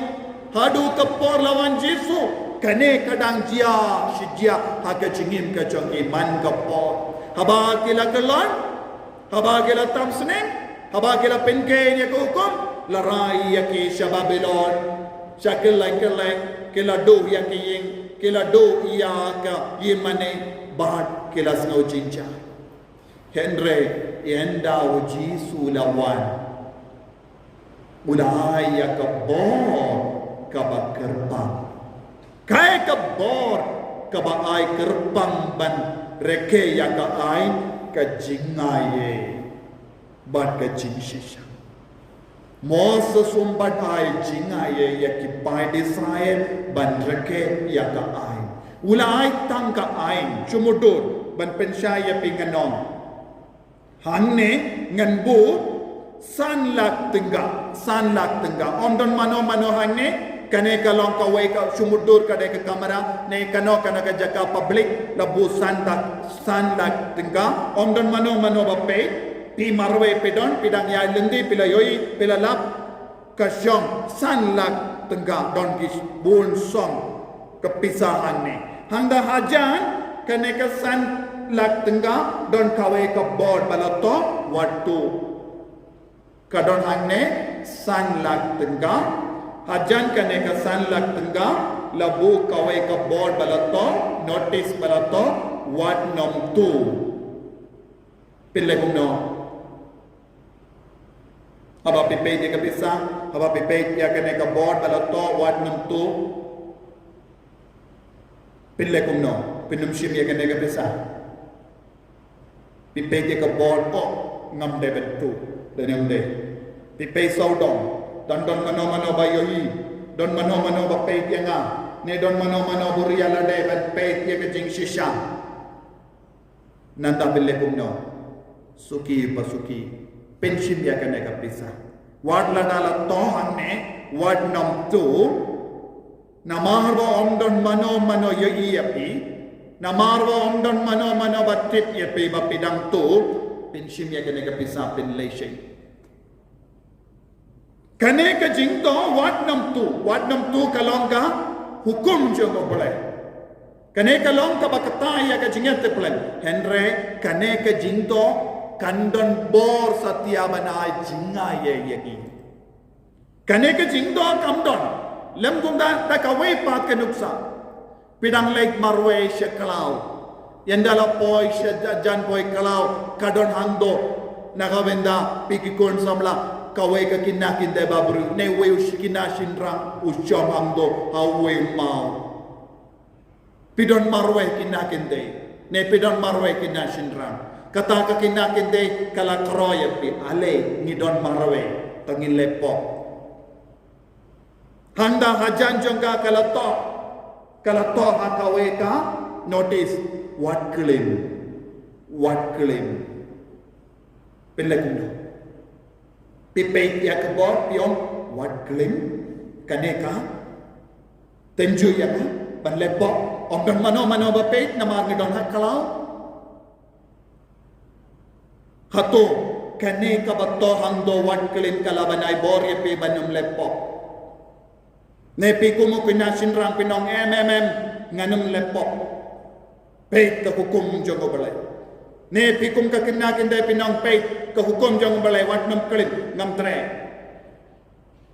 haduh ka por la wan Jisu, kane ka dang jia shi jia ha ka jingim ka jong ki man ka por. Haba ki la kyllon, haba ki la tam sneng, haba ki la pynkheiñ ïa ka hukum, la rai ïa ki sha Babilon, sha kylleng kylleng, ki la duh ïa ki ïing, ki la duh ïa ka ïingmane, bad ki la sngew jynjar. Hynrei ynda u Jisu u la wan, u la ai ïa ka bor kaba kyrpang. Kaei ka bor kaba ai kyrpang ban rakhe ïa ka aiñ? Ka jingaiei bad ka jingshisha. Moses um pat ai jingaiei ïa ki paid Israel ban rakhe ïa ka aiñ. U la ai tang ka aiñ, shu mutdur ban pynshai ïa phi, ngan ong. Hangne ngan buh san lak tyngka, san lak tyngka. Ym don mano mano hangne, kane ka long kawei ka, shu mutdur, ka dei ka kamra ne kano kano ka jaka public, la buh san lak, san lak tyngka. Ym don mano mano ba peit. Phi marwei phi don, phi dang ïaid lynti, phi la ïohi, phi la lap. Ka shong san lak tyngka, don ki bun song ka pisa hangne. Hangta hajan kane ka san lak tyngka, don kawei ka bor ba la toh wat tuh. Ka don hangne san lak tyngka. Hajan kane ka san lak tyngka, la buh kawei ka bor ba la toh, notice ba la toh, wat nym tuh. Pynleh kumno? Haba phi peit ïa ka pisa, haba phi peit ïa kane ka bor ba la toh, wat nym tuh. Pynleh kumno? Phin nym shim ïa kane ka pisa? Phi peit ïa ka bor, oh, ngam dei ban tuh, da ngam dei. Phi peit sawdong, don don mano mano ba ïohi, don mano mano ba peit ïa nga, ne don mano mano ba ria lade ban peit ïa ka jingshisha. Nangta pynleh kumno? Suki pa suki, pynshim ïa kane ka pisa. Wat lada la toh hangne, wat nym tuh. Namar ba ym don mano mano ïohi ïa phi, namar ba ym don mano mano ba tip ïa phi ba phi dang tuh, pynshim ïa kane ka pisa, pynleh sha. Kane ka jingtuh wat nym tuh, wat nym tuh ka long ka hukum jong U Blei. Kane ka long kaba kata ïa ka jingïatipleng. Hynrei kane ka jingtuh kan don bor satia ban ai jingaiei ïa ngi. Kane ka jingtuh kam don lem kumta da kawei pat ka nuksa. Phi dang leit marwei sha khlaw. Ynda la poi sha ja-, jan poi khlaw, ka don hangto. Na ka bynta phi ki khun samla, kawei ka khynnah khyndai ba briew, ne uwei u shi khynnah shynrang u shong hangto ha uwei u maw. Phi don marwei khynnah khyndai, ne phi don marwei khynnah shynrang. Kata ka khynnah khyndai ka la khroh ïa phi, ale ngi don marwei, to ngin leh pop. Hangta hajan jong ka ka la toh, ka la toh ha kawei ka notice, wat klim, wat klim. Pynleh kumno? Phi peit ïa ka bor, phi ong, wat klim, kane ka tynjuh ïa nga ban leh pop. Ym don mano mano ba peit namar ngi don ha khlaw. Hato kane kaba toh hangto, wat klim, ka lah ban ai bor ïa phi ban ym leh pop? Ne phi kum u khynnah shynrang phin ong, em em em, ngan ym leh pop. Peit ka hukum jong U Blei. Ne phi kum ka khynnah khyndai phin ong, peit ka hukum jong U Blei, wat nym klim, ngam treh.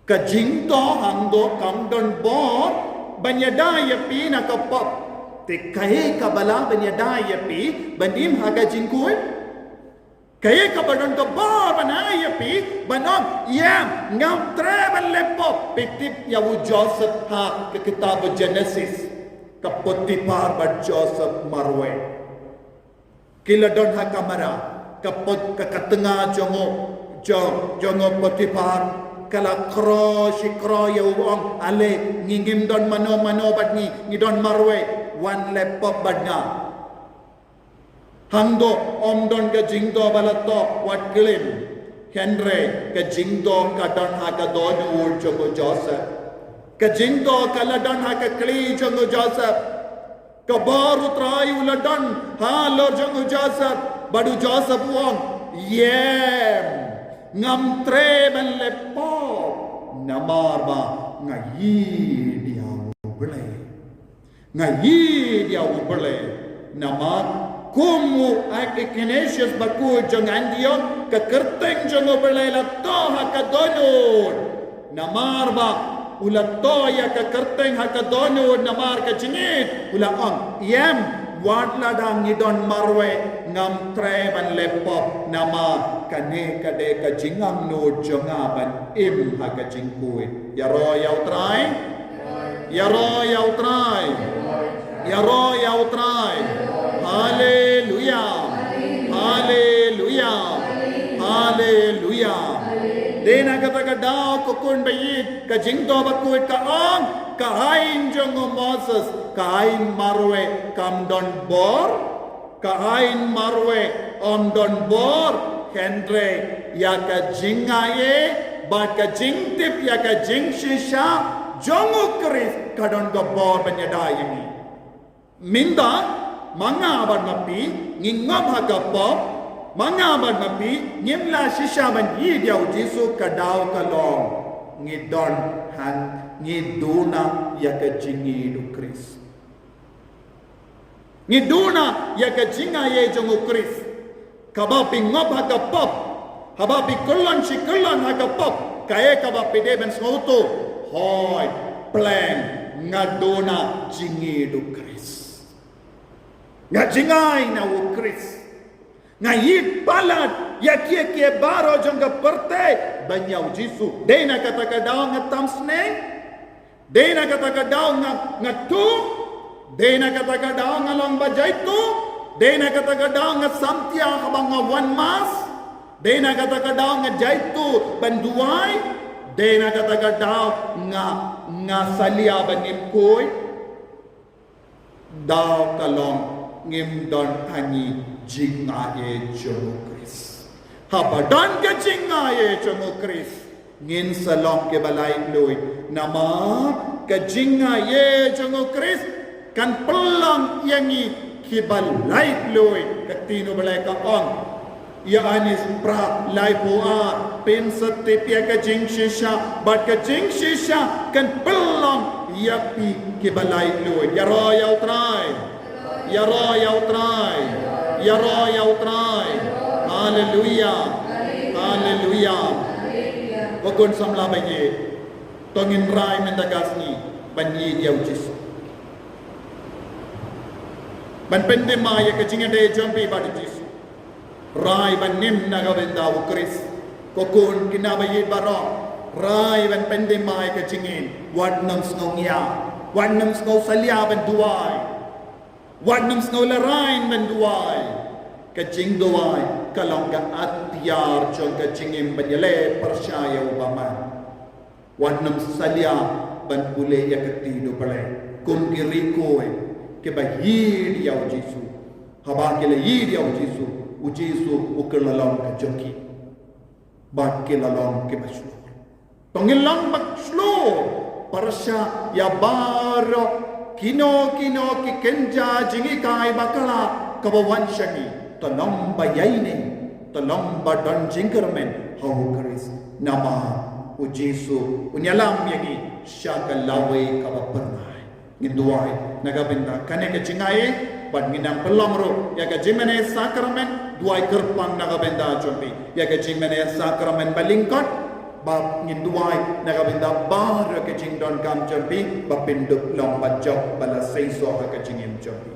Ka jingtuh hangto kam don bor ban ïada ïa phi na ka pop. Te kaei kaba lah ban ïada ïa phi ban im ha ka jingkhuid? Kaei kaba don ka bor ban ai ïa phi ban ong, ïa, ngam treh ban leh pop? Phi tip ïa u Joseph ha ka kitab u Genesis, ka Potiphar bad Joseph marwei. Ki la don ha kamra, ka pot, ka, ka tnga jong u, jong, jong u Potiphar, ka la khroh shi khroh ïa u, ong, ale, ngi ngim don mano mano bad ngi, ngi don marwei, wan leh pop bad nga. Hangto ym don ka jingtuh ba la toh, wat klim. Hynrei ka jingtuh ka don ha ka dohnud jong u Joseph. Ka jingtuh ka la don ha ka kli jong u Joseph. Ka bor U Trai u la don halor jong u Joseph. Bad u Joseph u ong, ïem, ngam treh ban leh pop, namar ba nga ïeit ïa U Blei. Nga ïeit ïa U Blei. Namar kum u Ignatius bakhuid jong Antioch, ka kyrteng jong U Blei la toh ha ka dohnud. Namar ba u la toh ïa ka kyrteng ha ka dohnud namar ka jingïeit, u la ong, ïem, wat lada ngi don marwei, ngam treh ban leh pop, namar kane ka dei ka jingangnud jong nga ban im ha ka jingkhuid. Ïaroh ïa U Trai. Ïaroh ïa U Trai. Ïaroh ïa U Trai. Haleluya. Haleluya. Haleluya. Dei na kata ka daw, ko khun ba ïeit, ka jingtuh bakhuid ka ong, ka aiñ jong u Moses, ka aiñ marwei kam don bor. Ka aiñ marwei ym don bor, hynrei ïa ka jingaiei bad ka jingtip ïa ka jingshisha jong u Khrist ka don ka bor ban ïada ïa ngi. Mynta ma nga bad ma phi ngi ngop ha ka pop, ma nga bad ma phi ngim lah shisha ban ïeit ïa u Jisu, ka daw ka long ngi don hang Ngi duna ïa ka jingïeit u Khrist. Ngi duna ïa ka jingaiei jong u Khrist. Kaba phi ngop ha ka pop, haba phi kyllon shi kyllon ha ka pop, kaei kaba phi dei ban sngewthuh? Hooid, pleng, nga duna jingïeit u Khrist. Nga jingai na u Khrist. Nga ïeit palat ïa kiei kiei baroh jong ka pyrthei ban ïa u Jisu. Dei na kata ka daw nga tam sneng. Dei na kata ka daw nga, nga tu. Dei na kata ka daw nga long ba jaituh. Dei na kata ka daw nga samtia haba nga wan mass. Dei na kata ka daw nga jaituh ban duwai. Dei na kata ka daw nga, nga salia ban im khuid. Daw ka long ngim don hangne jingaiei jong u Khrist. Haba don ka jingaiei jong u Khrist, ngin sa long kiba laitluid. Namar ka jingaiei jong u Khrist kan pynlong ïa ngi kiba laitluid. Ka ktien u Blei ka ong, ïa ani Spra laiphew ar, pynsa tip ïa ka jingshisha, bad ka jingshisha kan pynlong ïa phi kiba laitluid. Ïaroh ïa u Trai. Ïaroh ïa u Trai. Ïaroh ïa u Trai. Haleluia. Haleluia. Ko khun samla ba ïeit, to ngin rai mynta ka sngi ban ïeit ïa u Jisu. Ban pyndem ïa ka jingïadei jong phi bad u Jisu. Rai ban im na ka bynta u Khrist. Ko khun kine ba ïeit baroh, rai ban pyndem ïa ka jingim. Wat nym sngew ngiah. Wat nym sngew salia ban duwai. Wat nym sngew lehrain ban duwai. Ka jingduwai ka long ka atiar jong ka jingim ban ïaleh pyrshah ïa u bymman. Wat nym salia ban pule ïa ka ktien u Blei kum ki riewkhuid kiba ïeit ïa u Jisu. Haba ki la ïeit ïa u Jisu, u Jisu u kylla long ka jong ki. Bad ki la long kiba shlur. To ngin long ba shlur pyrshah ïa baroh kino kino ki kynja jinghikai bakla kaba wan sha ngi. To long ba ïaineh, to long ba don jingkyrmen ha u Khrist. Namar u Jisu un ïalam ïa ngi sha ka lawei kaba phyrnai. Ngin duwai na ka bynta kane ka jingaiei, bad ngin nang pynlong ruh ïa ka jingmane sakramen, duwai kyrpang na ka bynta jong phi ïa ka jingmane sakramen ba lyngkot, bad ngin duwai na ka bynta baroh ka jingdonkam jong phi ba phin dup long ba jop ba la seisoh ha ka jingim jong phi.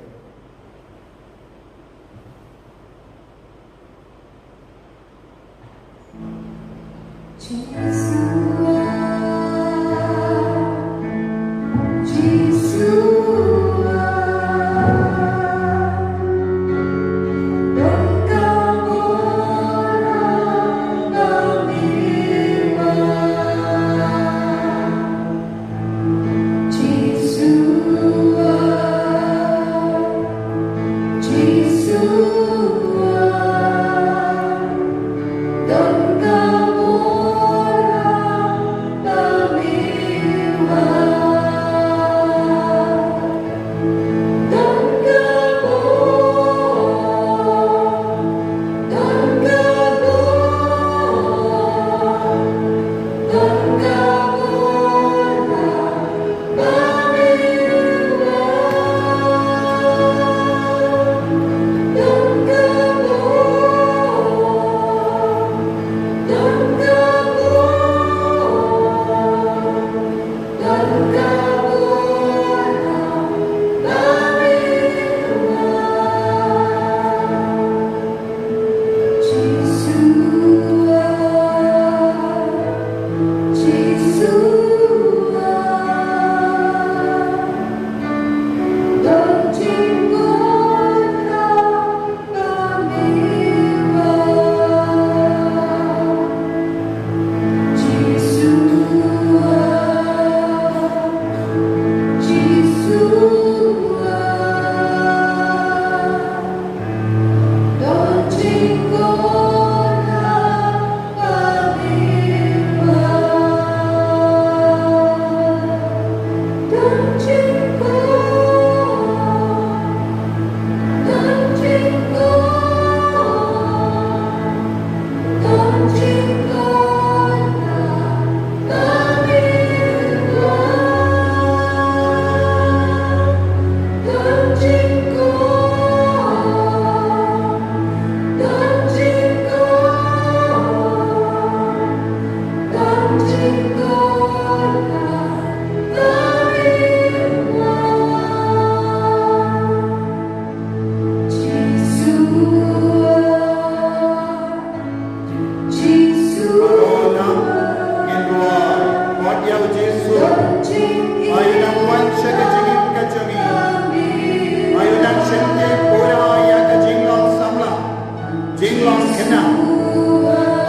Long kena.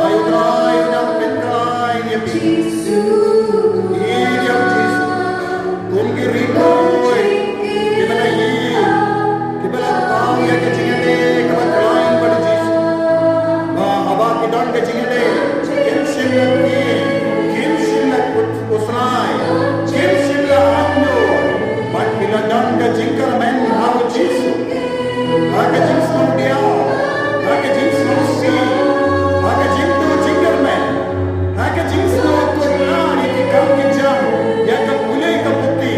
Ai U Trai, U nang pynkylla ïa phi. Ïa U Jisu. Kum ki ri khroi kiba la ïeit, kiba la thaw ïa ka jingïadei kaba khlaiñ bad U Jisu. Ba haba ki don ka jingïadei, kim shym la kiew, kim shym la kut- Khuslai, kim shym la angnud, bad ki la don ka jingkyrmen ha U Jisu. Ha ka jingsngewdiaw, ha ka jingsngewsih, ha ka jingduh jingkyrmen, ha ka jingsngewkut ïa ki kam ki jam, ïa ka pule ka puthi,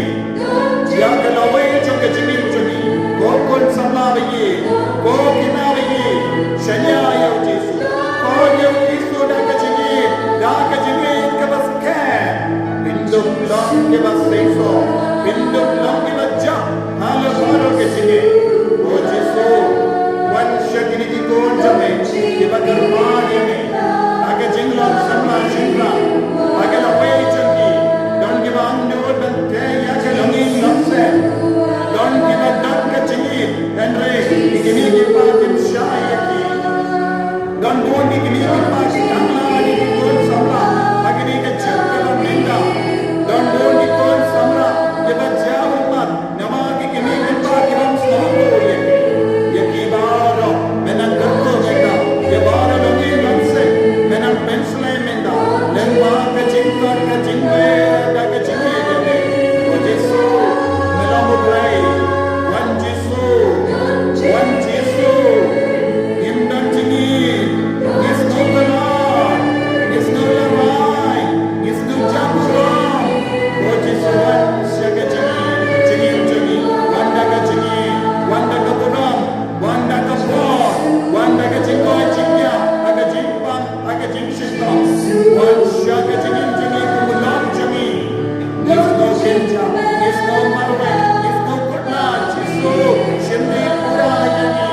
ïa ka lawei jong ka jingim jong ngi. Ko khun samla ba ïeit, ko khynnah ba ïeit, shaniah ïa U Jisu. Ko ïa U Jisu da ka jingïeit, da ka jingïeit kaba skhem. Phin dup long kiba seisoh, phin dup long kiba jop ha la baroh ka jingïeit. O Jisu, wan sha kine ki khun jong me kiba kyrpad ïa me ha ka jinglong samla shynrang, ha ka lawei jong ki. Don kiba angnud ban tei ïa ka longïing longsem, don kiba don ka jingïeit, hynrei ki kmie ki kpa kim shai ïa ki. Don bun ki kmie ki kpa ki tang la ïa ki khun samla ha kane ka juk kaba mynta. Don bun ki khun samla kiba jaw ummat namar ki kmie ki kpa ki bym sngewthuh ïa ki. Ïa ki baroh me nang kyrkhu mynta, ïa baroh longïing longsem me nang pynslem mynta. Lyngba ka jingkor ka jingkor ka jingkor ka jingkor. O Jisu, me long U Blei. Wan Jisu, wan Jisu. Ngim don jingïeit, ngi sngew khlad, ngi sngew lehrain, ngi sngew jaburom. O Jisu, wan sha ka jingim, jingim jong ngi, wan da ka jingim, wan da ka burom, wan da ka por, wan da ka jingkoit jingkhiah, ha ka jingpang, ha ka jingshitom. Wan sha ka jingim jong ngi, kum u lok jong ngi. Ngi sngew kynjah, ngi sngew marwei, ngi sngew kut na Jisu, shim dih pura ïa ngi.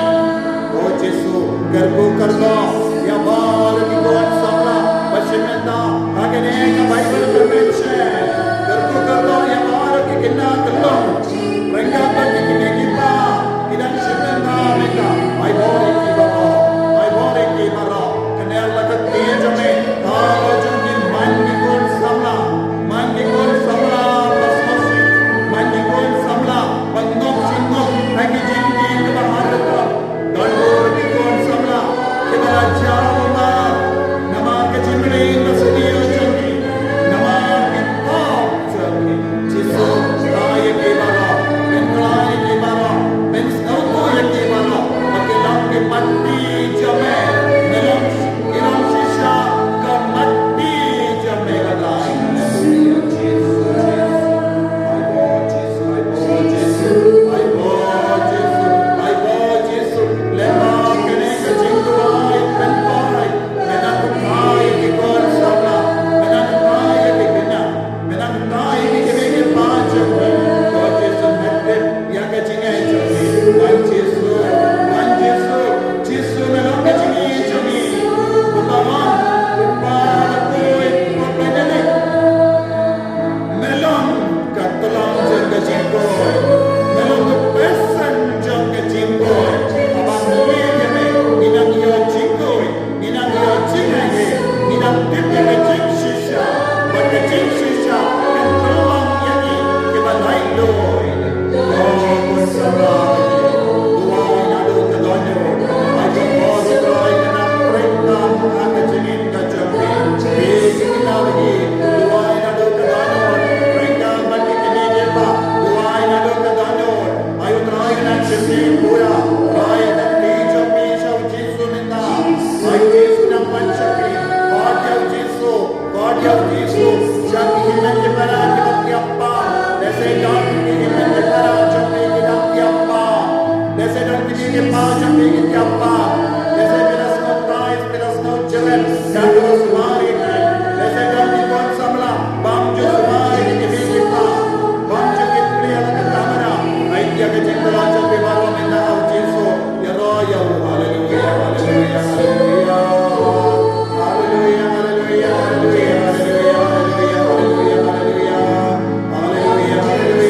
O Jisu, kyrkhu kyrdoh ïa baroh ki khun samla ba shim bynta ha kane ka Bible convention. Kyrkhu kyrdoh ïa baroh ki khynnah ki long, ryngkat bad ki kmie ki kpa ki dang shim bynta mynta. Ai bor ïa ki baroh, ai bor ïa ki baroh. Kane la ka kti jong me, ka jong ki man ki khun samla, man ki khun samla ba sngewsih, man ki khun samla ba ngop shi ngop ha ki jingkiew kiba har rukom. Don bun ki khun samla kiba la jaw ummat namar ka jingmlien ka sniew jong ki, namar ki pop jong ki. Jisu, khlaiñ ïa ki baroh, pynkylla ïa ki baroh, pynsngewthuh ïa ki baroh ba ki long ki mat ti jong me, me long, ki long shisha ka mat ti jong me, Trai. Ai bor Jisu, ai bor Jisu, ai bor Jisu, ai bor Jisu. Lyngba kane ka jingduwai pynpaw, me nang pynpaw ïa ki khun samla, me nang pynpaw ïa ki khynnah, me nang pynpaw ïa ki kmie ki kpa jong ngi. Ko Jisu, me tip ïa ka jingngeit jong ngi. Wan Jisu, wan Jisu, Jisu me long ka jingngeit jong ngi. Kumba wan, kumba la poi, kumba la ïaleit. Me long ka tlong jong ka jingkoit. Me long ka person jong ka jingkoit. Haba ngi ïeit ïa me, ngi nang ïoh jingkoit, ngi nang ïoh jingaiei, ngi nang tip ïa ka jingshisha bad ka jingshisha kan pynlong ïa ngi kiba laitluid. Ko khun samla, duwai naduh ka dohnud. Ai ka bor Trai ka nang pyrkhat ha ka jingim ka jong phi. Phi ki khynnah hi, duwai naduh ka dohnud. Pyrkhat bad ki kmie ki kpa, duwai naduh ka dohnud. Ai U Trai u nang shim phi pura. Ai ka kti jong phi sha U Jisu mynta. Ai U Jisu nang wan sha phi. Khot ïa U Jisu. Khot ïa U Jisu sha ki hynmen ki para kiba thiah pang. Lehse don ki hynmen ki para jong phi ki dang thiah pang. Lehse don ki hynmen ki para jong phi ki thiah pang. Lehse phi la sngewthuh, phi la sngewthuh jrem, ka dei sumar ïa ki. Lehse don ki khun samla bym ju sumar ïa ki kmie ki kpa, bym ju kit plie la ka kamra. Ai ïa ka jingkhlaiñ jong phi baroh mynta ha U Jisu. Ïaroh ïa u. Haleluia, haleluia, haleluia. Haleluia, haleluia, haleluia.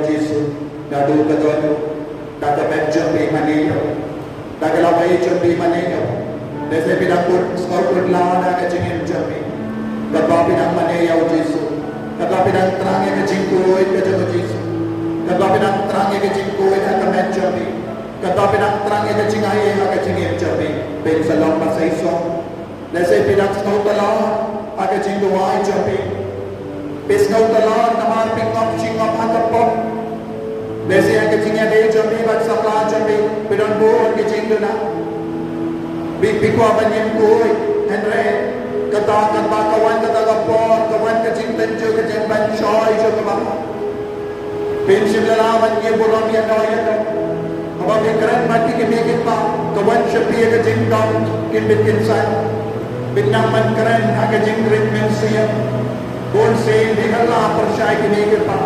Jisu, naduh ka dohnud, da ka met jong phi mane ïa u, da ka lawei jong phi mane ïa u. Lehse phi dang kut, sngewkut lad ha ka jingim jong phi. Katba phi dang mane ïa u Jisu, katba phi dang thrang ïa ka jingkhuid ka jong u Jisu, katba phi dang thrang ïa ka jingkhuid ha ka met jong phi, katba phi dang thrang ïa ka jingai ha ka jingim jong phi, phin sa long ba seisoh. Lehse phi dang sngewtynnad ha ka jingduwai jong phi. Phi sngewtynnad namar phi ngop shi ngop ha ka pop. Lehse ha ka jingïadei jong phi bad samla jong phi, phi don bun ki jingduna. Phi, phi kwah ban ïeng khuid, hynrei kata katba ka wan kata ka por, ka wan ka jingtynjuh, ka jingpynshoi jong ka ba. Phin shym la lah ban ïa burom ïa no ïa no. Haba phi kren bad ki kmie ki kpa, ka wan sha phi ka jingdom kin bit kin san. Phin nang ban kren ha ka jingrit mynsiem. Bun sien phi la pyrshah ïa ki kmie ki kpa.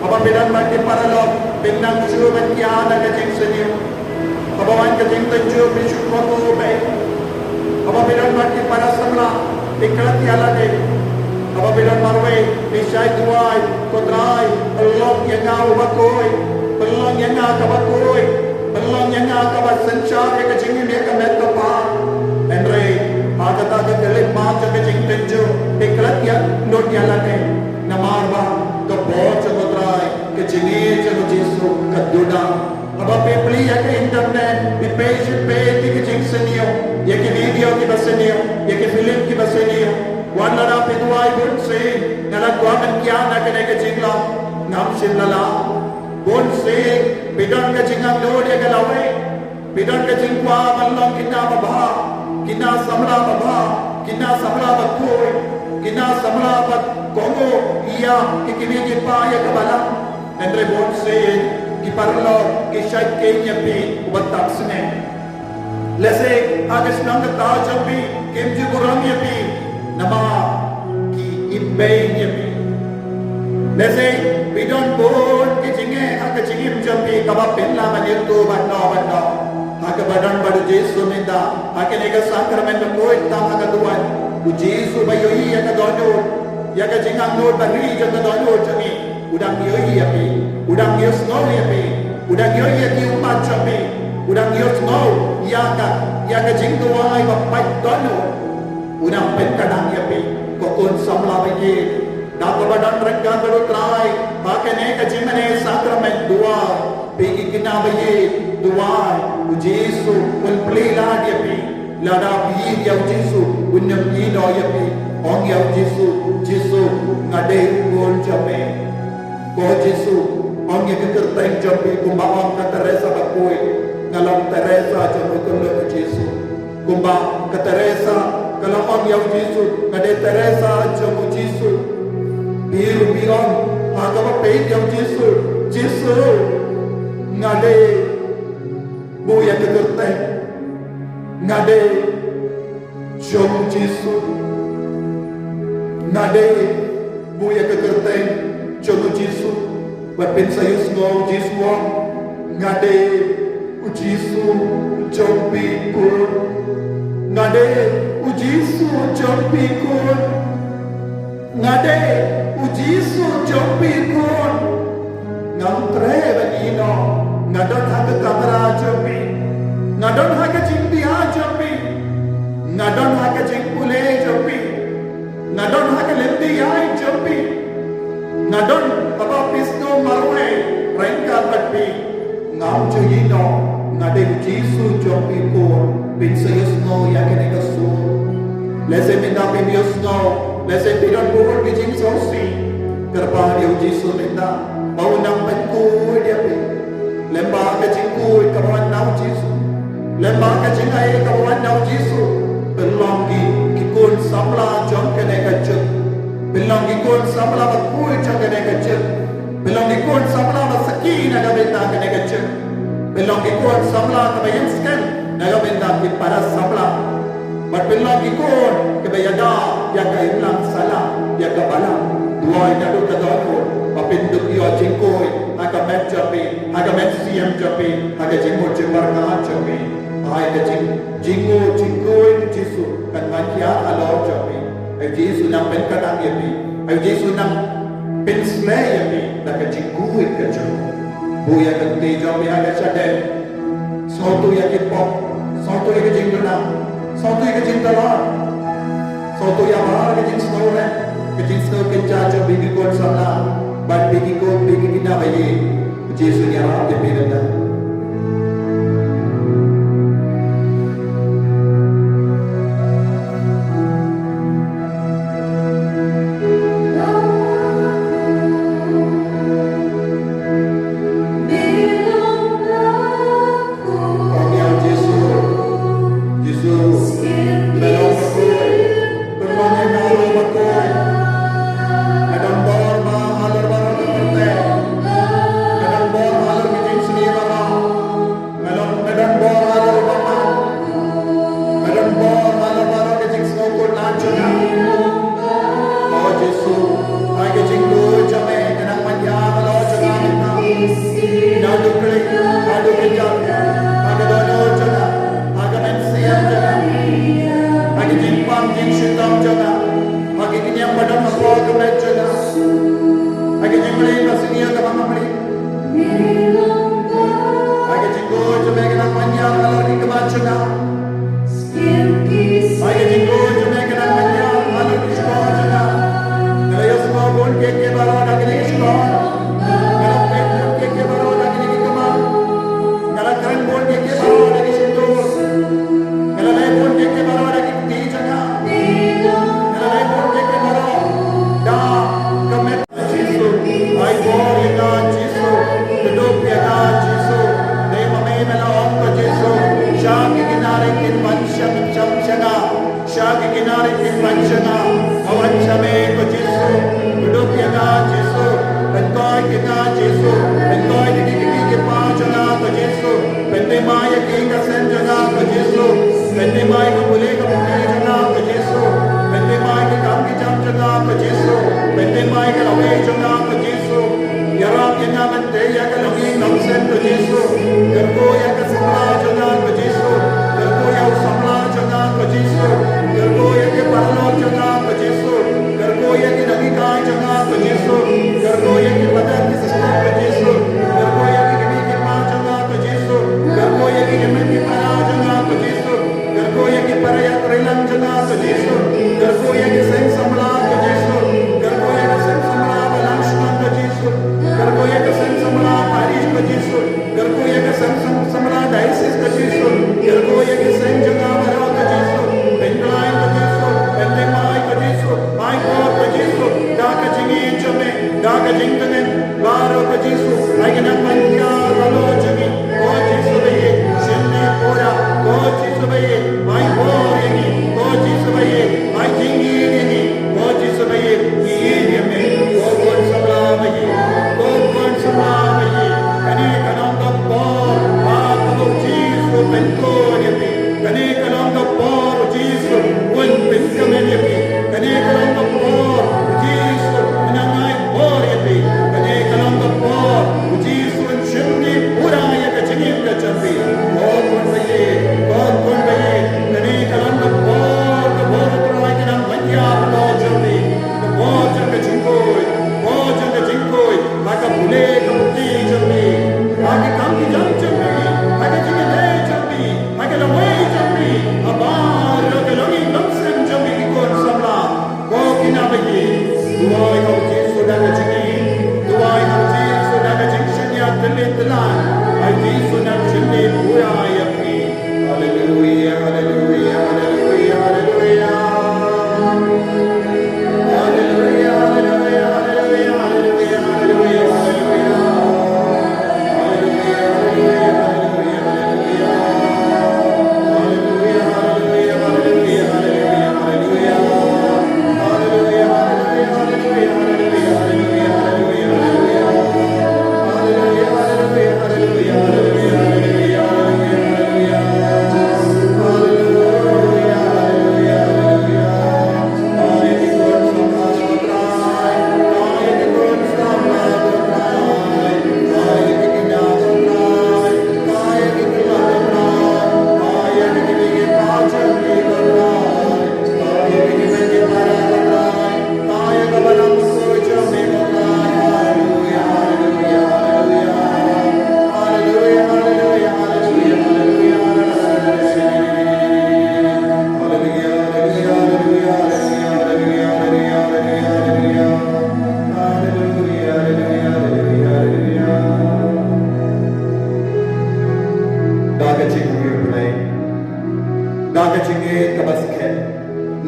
Haba phi don bad ki paralok, phin nang shu ban ïa na ka jingsniew. Haba wan ka jingtynjuh phi shu kotu bei. Haba phi don bad ki para samla, phi klet ïa lade. Haba phi don marwei, phi shait duwai, ko Trai, pynlong ïa nga uba khuid, pynlong ïa nga kaba khuid, pynlong ïa nga kaba synshar ïa ka jingim ïa ka met ka phad. Hynrei ha kata ka khyllipmat jong ka jingtynjuh, phi klet ïa nud ïa lade. Namar ba ka bor jong ko Trai, ka jingïeit jong u Jisu ka duda. Haba phi plie ïa ka internet, phi peit, phi peit ïa ki jingsniew, ïa ki video kiba sniew, ïa ki film kiba sniew. Wat lada phi duwai bun sien, nga la kwah ban kiar na kane ka jinglong, ngam shym la lah. Bun sien phi don ka jingangnud ïa ka lawei. Phi don ka jingkwah ban long kine babha, kine samla babha, kine samla bakhuid, kine samla ba kohnguh ïa ki kmie ki kpa ïa ka balang. Hynrei bun sien ki paralok ki shait kheiñ ïa phi uba tap sngewbha. Lehse ha ka shnong ka thaw jong phi kim ju burom ïa phi namar ki im beiñ ïa phi. Lehse phi don bun ki jingeh ha ka jingim jong phi kaba phin lah ban ïathuh bad no bad no. Ha kaba don bad u Jisu mynta ha kane ka sakramen bakhuid tam ha ka duwan. U Jisu ba ïohi ïa ka dohnud, ïa ka jingangnud ba ri jong ka dohnud jong ngi. U dang ïohi ïa phi, u dang ïohsngew ïa phi, u dang ïohi ïa ki ummat jong phi, u dang ïohsngew ïa ka, ïa ka jingduwai ba pait dohnud. U dang pynkynang ïa phi ko khun samla ba ïeit. Da kaba don ryngkat bad u Trai ha kane ka jingmane sakramen, duwai, phi ki khynnah ba ïeit, duwai. U Jisu un plie lad ïa phi. Lada phi ïeit ïa u Jisu, un ym ïehnoh ïa phi. Ong ïa u Jisu, Jisu, nga dei u khun jong me. Ko Jisu, ong ïa ka kyrteng jong phi kumba ong ka Teresa bakhuid, nga long Teresa jong u kyllut u Jisu. Kumba ka Teresa ka la ong ïa u Jisu, nga dei Teresa jong u Jisu. Phi ruh phi ong ha kaba peit ïa u Jisu, Jisu, nga dei, buh ïa ka kyrteng, nga dei jong u Jisu. Nga dei, buh ïa ka kyrteng jong u Jisu. Bad phin sa ïohsngew u Jisu ong, nga dei u Jisu jong phi khun. Nga dei u Jisu jong phi khun. Nga dei u Jisu jong phi khun. Ngam treh ban ïehnoh. Nga don ha ka kamra jong phi. Nga don ha ka jingpyrkhat jong phi. Nga don ha ka jingpule jong phi. Nga don ha ka lynti ïaid jong phi. Nga don haba phi sngew marwei ryngkat bad phi. Ngam ju ïehnoh, nga dei u Jisu jong phi khun. Phin sa ïohsngew ïa kane ka sur. Lehse mynta phim ïohsngew, lehse phi don bun ki jingsngewsih. Kyrpad ïa u Jisu mynta ba un nang pynkhuid ïa phi. Lyngba ka jingkhuid kaba wan na u Jisu, lyngba ka jingai kaba wan na u Jisu, pynlong ki, ki khun samla jong kane ka juk. Pynlong ki khun samla bakhuid jong kane ka juk. Pynlong ki khun samla ba sakhi na ka bynta kane ka juk. Pynlong ki khun samla kaba ïeng skhem na ka bynta ki para samla. Bad pynlong ki khun kiba ïada ïa ka imlang sala ïa ka balang. Duwai naduh ka dohnud ba phin dup ïoh jingkhuid ha ka met jong phi, ha ka mynsiem jong phi, ha ka jingmut jingpyrkhat jong phi. Ai ka jing, jingmut jingkhuid u Jisu kan wan hiar halor jong phi. Ai u Jisu nang pynkynang ïa phi. Ai u Jisu nang Pynsleh ïa phi da ka jingkhuid ka jong u. Buh ïa ka kti jong phi ha ka shadem. Sngewthuh ïa ki pop, sngewthuh ïa ka jingduna, sngewthuh ïa ka jingtyllar. Sngewthuh ïa baroh ka jingsngew rem, ka jingsngew kynja jong phi ki khun samla bad phi ki khun, phi ki khynnah baïeit. U Jisu un ïarap ïa phi mynta. Ong ïa u Jisu, Jisu, me long bakhuid, pynlong ïa nga u bakhuid. Me don bor ma halor baroh ka pyrthei. Me don bor halor ki jingsniew baroh. Me don, me don bor halor u bamah. Me don bor halor baroh ka jingsngew kut jong nga. O Jisu, ai ka jingkhuid jong me ka nang ban ïa halor jong nga mynta. Naduh klik haduh kjat, ha ka dohnud jong nga, ha ka mynsiem jong nga, ha ka jingpang jingshitom jong nga, ha ka kñia ba don hapoh ka met jong nga, ha ka jingmlien ba sniew kaba nga mlien. Ai ka jingkhuid jong me ka nang ban ïa halor ki khmat jong nga. Ai ka jingkhuid jong me ka nang ban ïa halor ki shkor jong nga. Nga la ïohsngew bun kiei kiei baroh da kine ki shkor. Nga la peit bun kiei kiei baroh da kine ki khmat. Nga la kren bun kiei kiei baroh da ki shyntur. Nga la leh bun kiei kiei baroh da ki kti jong nga. Nga la leh bun kiei kiei baroh da ka met. Jisu, ai bor ïa nga Jisu, kdup ïa nga Jisu, dei ma me me la ong ko Jisu, sha ki kynari kin wan sha, sha, sha nga, sha ki kynari kin wan sha nga, nga wan sha me ko Jisu, kdup ïa nga Jisu, pynkhuid ïa nga Jisu, pynkhuid ïa ki kmie ki kpa jong nga ko Jisu, pynthymmai ïa ki ka sem jong nga ko Jisu, pynthymmai ka pule ka pule jong nga ko Jisu, pynthymmai ki kam ki jam jong nga ko Jisu, pynthymmai ka lawei jong nga ko Jisu. Ïarap ïa nga ban tei ïa ka longïing longsem ko Jisu. Kyrkhu ïa ka samla jong nga ko Jisu. Kyrkhu ïa u samla jong nga ko Jisu. Kyrkhu ïa ki paralok jong nga ko Jisu. Kyrkhu ïa ki nonghikai jong nga ko Jisu. Kyrkhu ïa ki patar ki sister ko Jisu. Kyrkhu ïa ki kmie ki kpa jong nga ko Jisu. Kyrkhu ïa ki kmie ki para jong nga ko Jisu. Kyrkhu ïa ki para ïatrei lang jong nga ko Jisu. Kyrkhu ïa ki seng samla ko Jisu. Kyrkhu ïa ki seng samla ba lang shnong ko Jisu. Kyrkhu ïa ki seng samla parish ko Jisu. Kyrkhu ïa ki seng sam-, samla diocese ko Jisu. Kyrkhu ïa ki seng jong nga baroh ko Jisu. Pynkylla ko Jisu. Pynthymmai ko Jisu. Ai bor ko Jisu. Da ka jingïeit jong me. Da ka jingtngen baroh ko Jisu, ai ka nang ban ïa halor jong ngi. Ko Jisu ba ïeit, shim ngi pura. Ko Jisu ba ïeit, ai bor ïa ngi. Ko Jisu ba ïeit, ai jingïeit ïa ngi. Ko Jisu ba ïeit, ngi ïeit ïa me. Ko khun samla ba ïeit, ko khun samla ba ïeit. Kane ka long ka por ba u Jisu u pynkhuid ïa phi. Kane ka long ka por u Jisu un pynkmen ïa phi. Kane ka long ka por u Jisu un ai bor ïa phi. Kane ka long ka por u Jisu un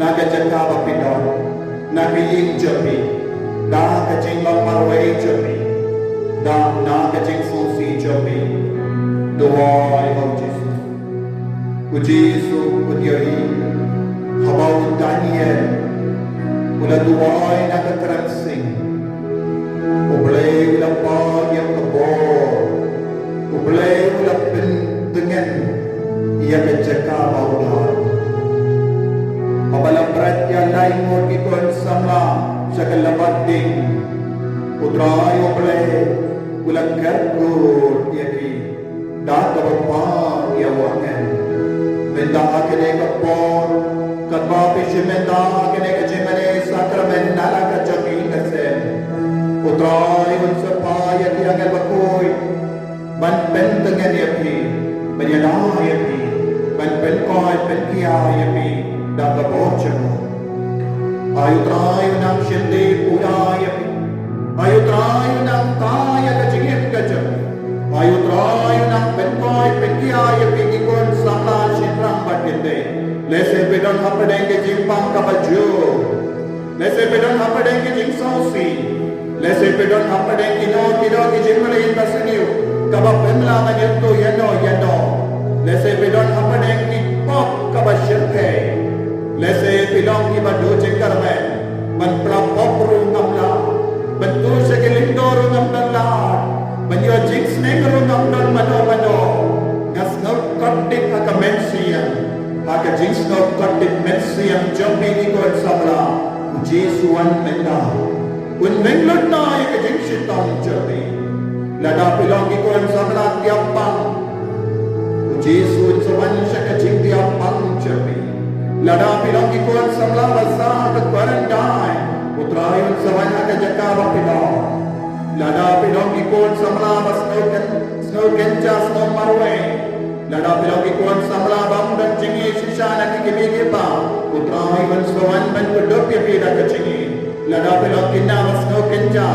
Na ka jaka ba phi don, na ka ïing jong phi, na ka jinglong marwei jong phi, na, na ka jingsngewsih jong phi. Duwai ha u Jisu. U Jisu u ïohi haba u Daniel u la duwai na ka kren sing. U Blei u la pah ïa ka bor. U Blei u la pyntngen ïa ka jaka ba u don. Haba la bret ïa lai ngut ki khun samla sha ka lbat ding, U Trai U Blei u la kyrkhu ïa ki da kaba pah ïa u angel. Mynta ha kane ka por, katba phi shim mynta ha kane ka jingmane sakramen na la ka jong i ka sem, U Trai un sa pah ïa ki angel bakhuid ban pyntngen ïa phi, ban ïada ïa phi, ban pynkoit pynkhia ïa phi da ka bor jong u. Ai U Trai u nang shim dih pura ïa phi. Ai U Trai u nang thaw ïa ka jingim ka jong phi. Ai U Trai u nang pynkoit pynkhia ïa phi ki khun samla shynrang bad kynthei. Lehse phi don hapdeng ka jingpang kaba jur. Lehse phi don hapdeng ka jingsngewsih. Lehse phi don hapdeng kino kino ki jingmlien basniew kaba phim lah ban ïathuh ïano ïano. Lehse phi don hapdeng ki pop kaba shyrkhei. Lehse phi long kiba duh jingkyrmen, ban phla pop ruh ngam lah, ban tu sha ki lyngdoh ruh ngam don lad, ban ïoh jingsneng ruh ngam don mano mano. Nga sngewkordit ha ka mynsiem, ha ka jingsngewkordit mynsiem jong phi ki khun samla, U Jisu un wan mynta. Un weng lut noh ïa ka jingshitom jong phi. Lada phi long ki khun samla tiap pang, U Jisu un sa wan sha ka jingtiap pang jong phi. Lada phi long ki khun samla ba sah ha ka quarantine, U Trai un sa wan ha ka jaka ba phi don. Lada phi long ki khun samla ba sngew kyn, sngew kynja, sngew marwei. Lada phi long ki khun samla bym don jingïeit shisha na ki kmie ki kpa, U Trai un sa wan ban kdup ïa phi da ka jingïeit. Lada phi long ki khynnah ba sngew kynja,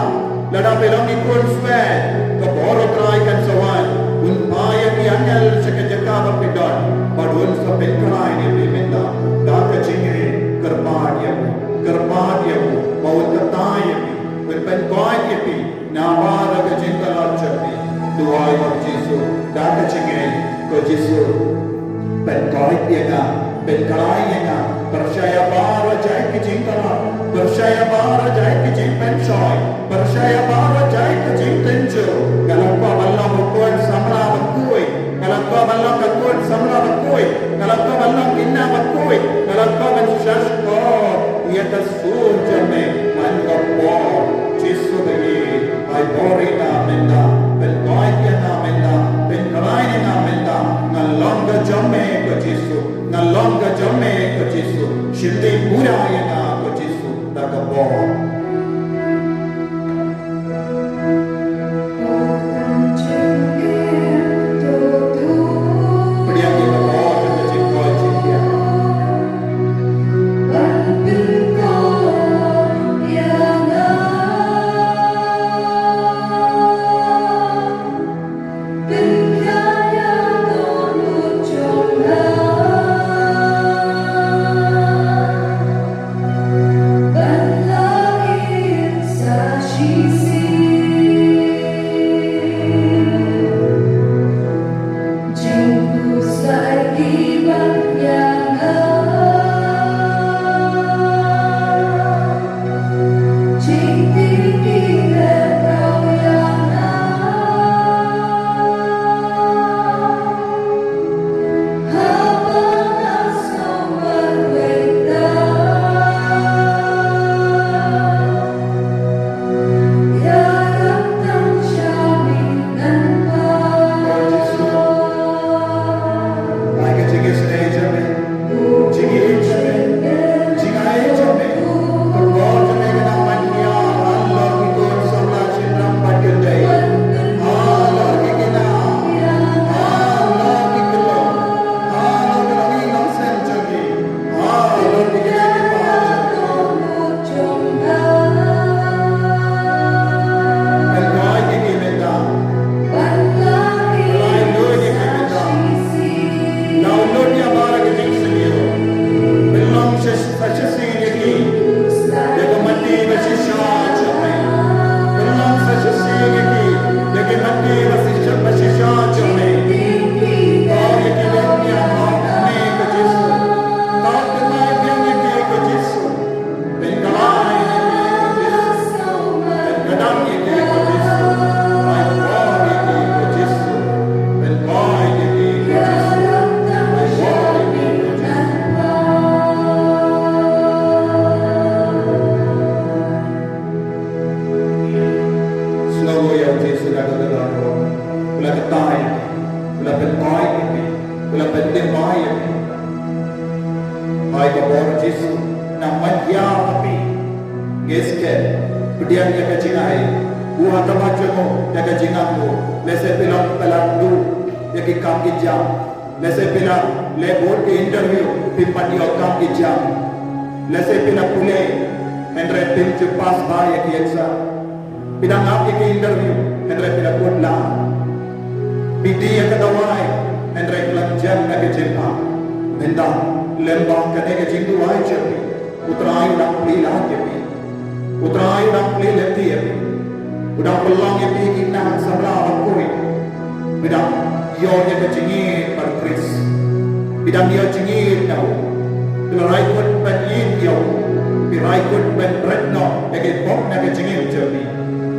lada phi long ki khun swet, ka bor U Trai kan sa wan. Un pah ïa ki angel sha ka jaka ba phi don, bad un sa pynkhlaiñ ïa phi mynta da ka jingïeit. Kyrpad ïa u, kyrpad ïa u ba un kyrteng ïa phi, un pynkoit ïa phi. Namar ka jingtlot jong phi. Duwai ha u Jisu da ka jingïeit, ko Jisu. Pynkoit ïa nga, pynkhlaiñ ïa nga. Pyrshah ïa baroh jait ki jingtlot, pyrshah ïa baroh jait ki jingpynshoi, pyrshah ïa baroh jait ki jingtynjuh. Nga la kwah ban long u khun samla bakhuid, nga la kwah ban long ka khun samla bakhuid, nga la kwah ban long khynnah bakhuid, nga la kwah ban shah shkor ïa ka sur jong me man ka por. Jisu ba ïeit, ai bor ïa nga mynta, pynkoit ïa nga mynta, pynkhlaiñ ïa nga mynta. Nga long ka jong me ko Jisu, nga long ka jong me ko Jisu. Shim dih pura ïa nga ko Jisu da ka bor. Dei ba ïa phi. Hai ka bor Jisu, namar ïa phi. Ngi skhem, pdiang ïa ka jingai. U ha ka ba jong u, ïa ka jingangnud. Lehse phi la, phi la duh ïa ki kam ki jam. Lehse phi la leh bun ki interview, phim pat ïoh kam ki jam. Lehse phi la pule, hynrei phim ju pass ba ïa ki exam. Phi dang ap ïa ki interview, hynrei phi la kut lang. Phi die ïa ka dawai, hynrei ka la jem na ka jingpang. Mynta, lem bad kane ka jingduwai jong phi, U Trai u dang plie lad ïa phi. U Trai u dang plie lynti ïa phi. U dang pynlong ïa phi ki nang samla ba khuid. Phi dang ïoh ïa ka jingïeit bad Khrist. Phi dang ïoh jingïeit na u. Phi la rai kut ban ïeit ïa u. Phi rai kut ban bret noh ïa ki pop na ka jingim jong phi.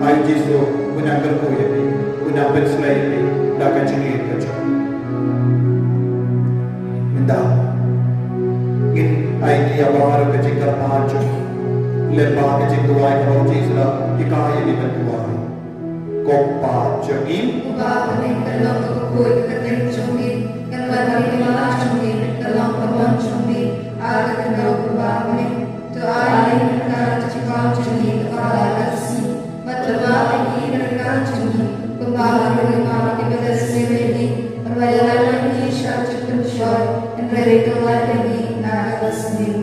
Ai Jisu, u nang kyrkhu ïa phi. U nang pynslei ïa phi da ka jingïeit ka jong u. Mynta ngin ai ïa baroh ka jingkyrpad jong u. Lem bad ka jingduwai kaba u Jisu u la hikai ïa ngi ban duwai. Ko Pa jong ngi. Uba ha bneng, ka long ka kyrteng jong phi, kan wan ka kyrteng jong phi, kan long ka mon jong phi ha ka khyndew uba ha bneng. To ai ïa ngi mynta ka jingpang jong ngi kaba ha ka sngi. Bad to map ïa ngi ki ryngkat jong ngi, kumba ngi map ïa kiba la sniew ïa ngi. Bad wat ïalam ïa ngi sha ka jingpynshoi, hynrei to laid ïa ngi na ka sniew.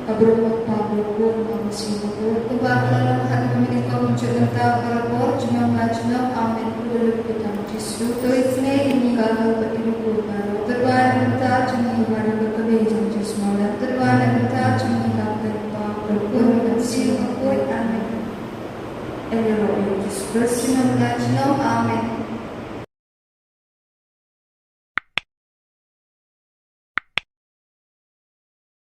Abraham Pablo Kur Mama Singapore. Uba ka la long ha ka mynta, ka mynjur mynta, barabor, junom la junom. Amen. Khublei kyrpang Jisu. To isynei ïa ngi ka kyrpang ïa ngi baroh. Tyrwa na ka bynta jong ngi, Maria ka kmie jong Jisu Mawlai. Tyrwa na ka bynta jong ngi, ka kyrpang Pablo Kur Mama Singapore. Ïaroh ïa U Jisu Khrist. Amen.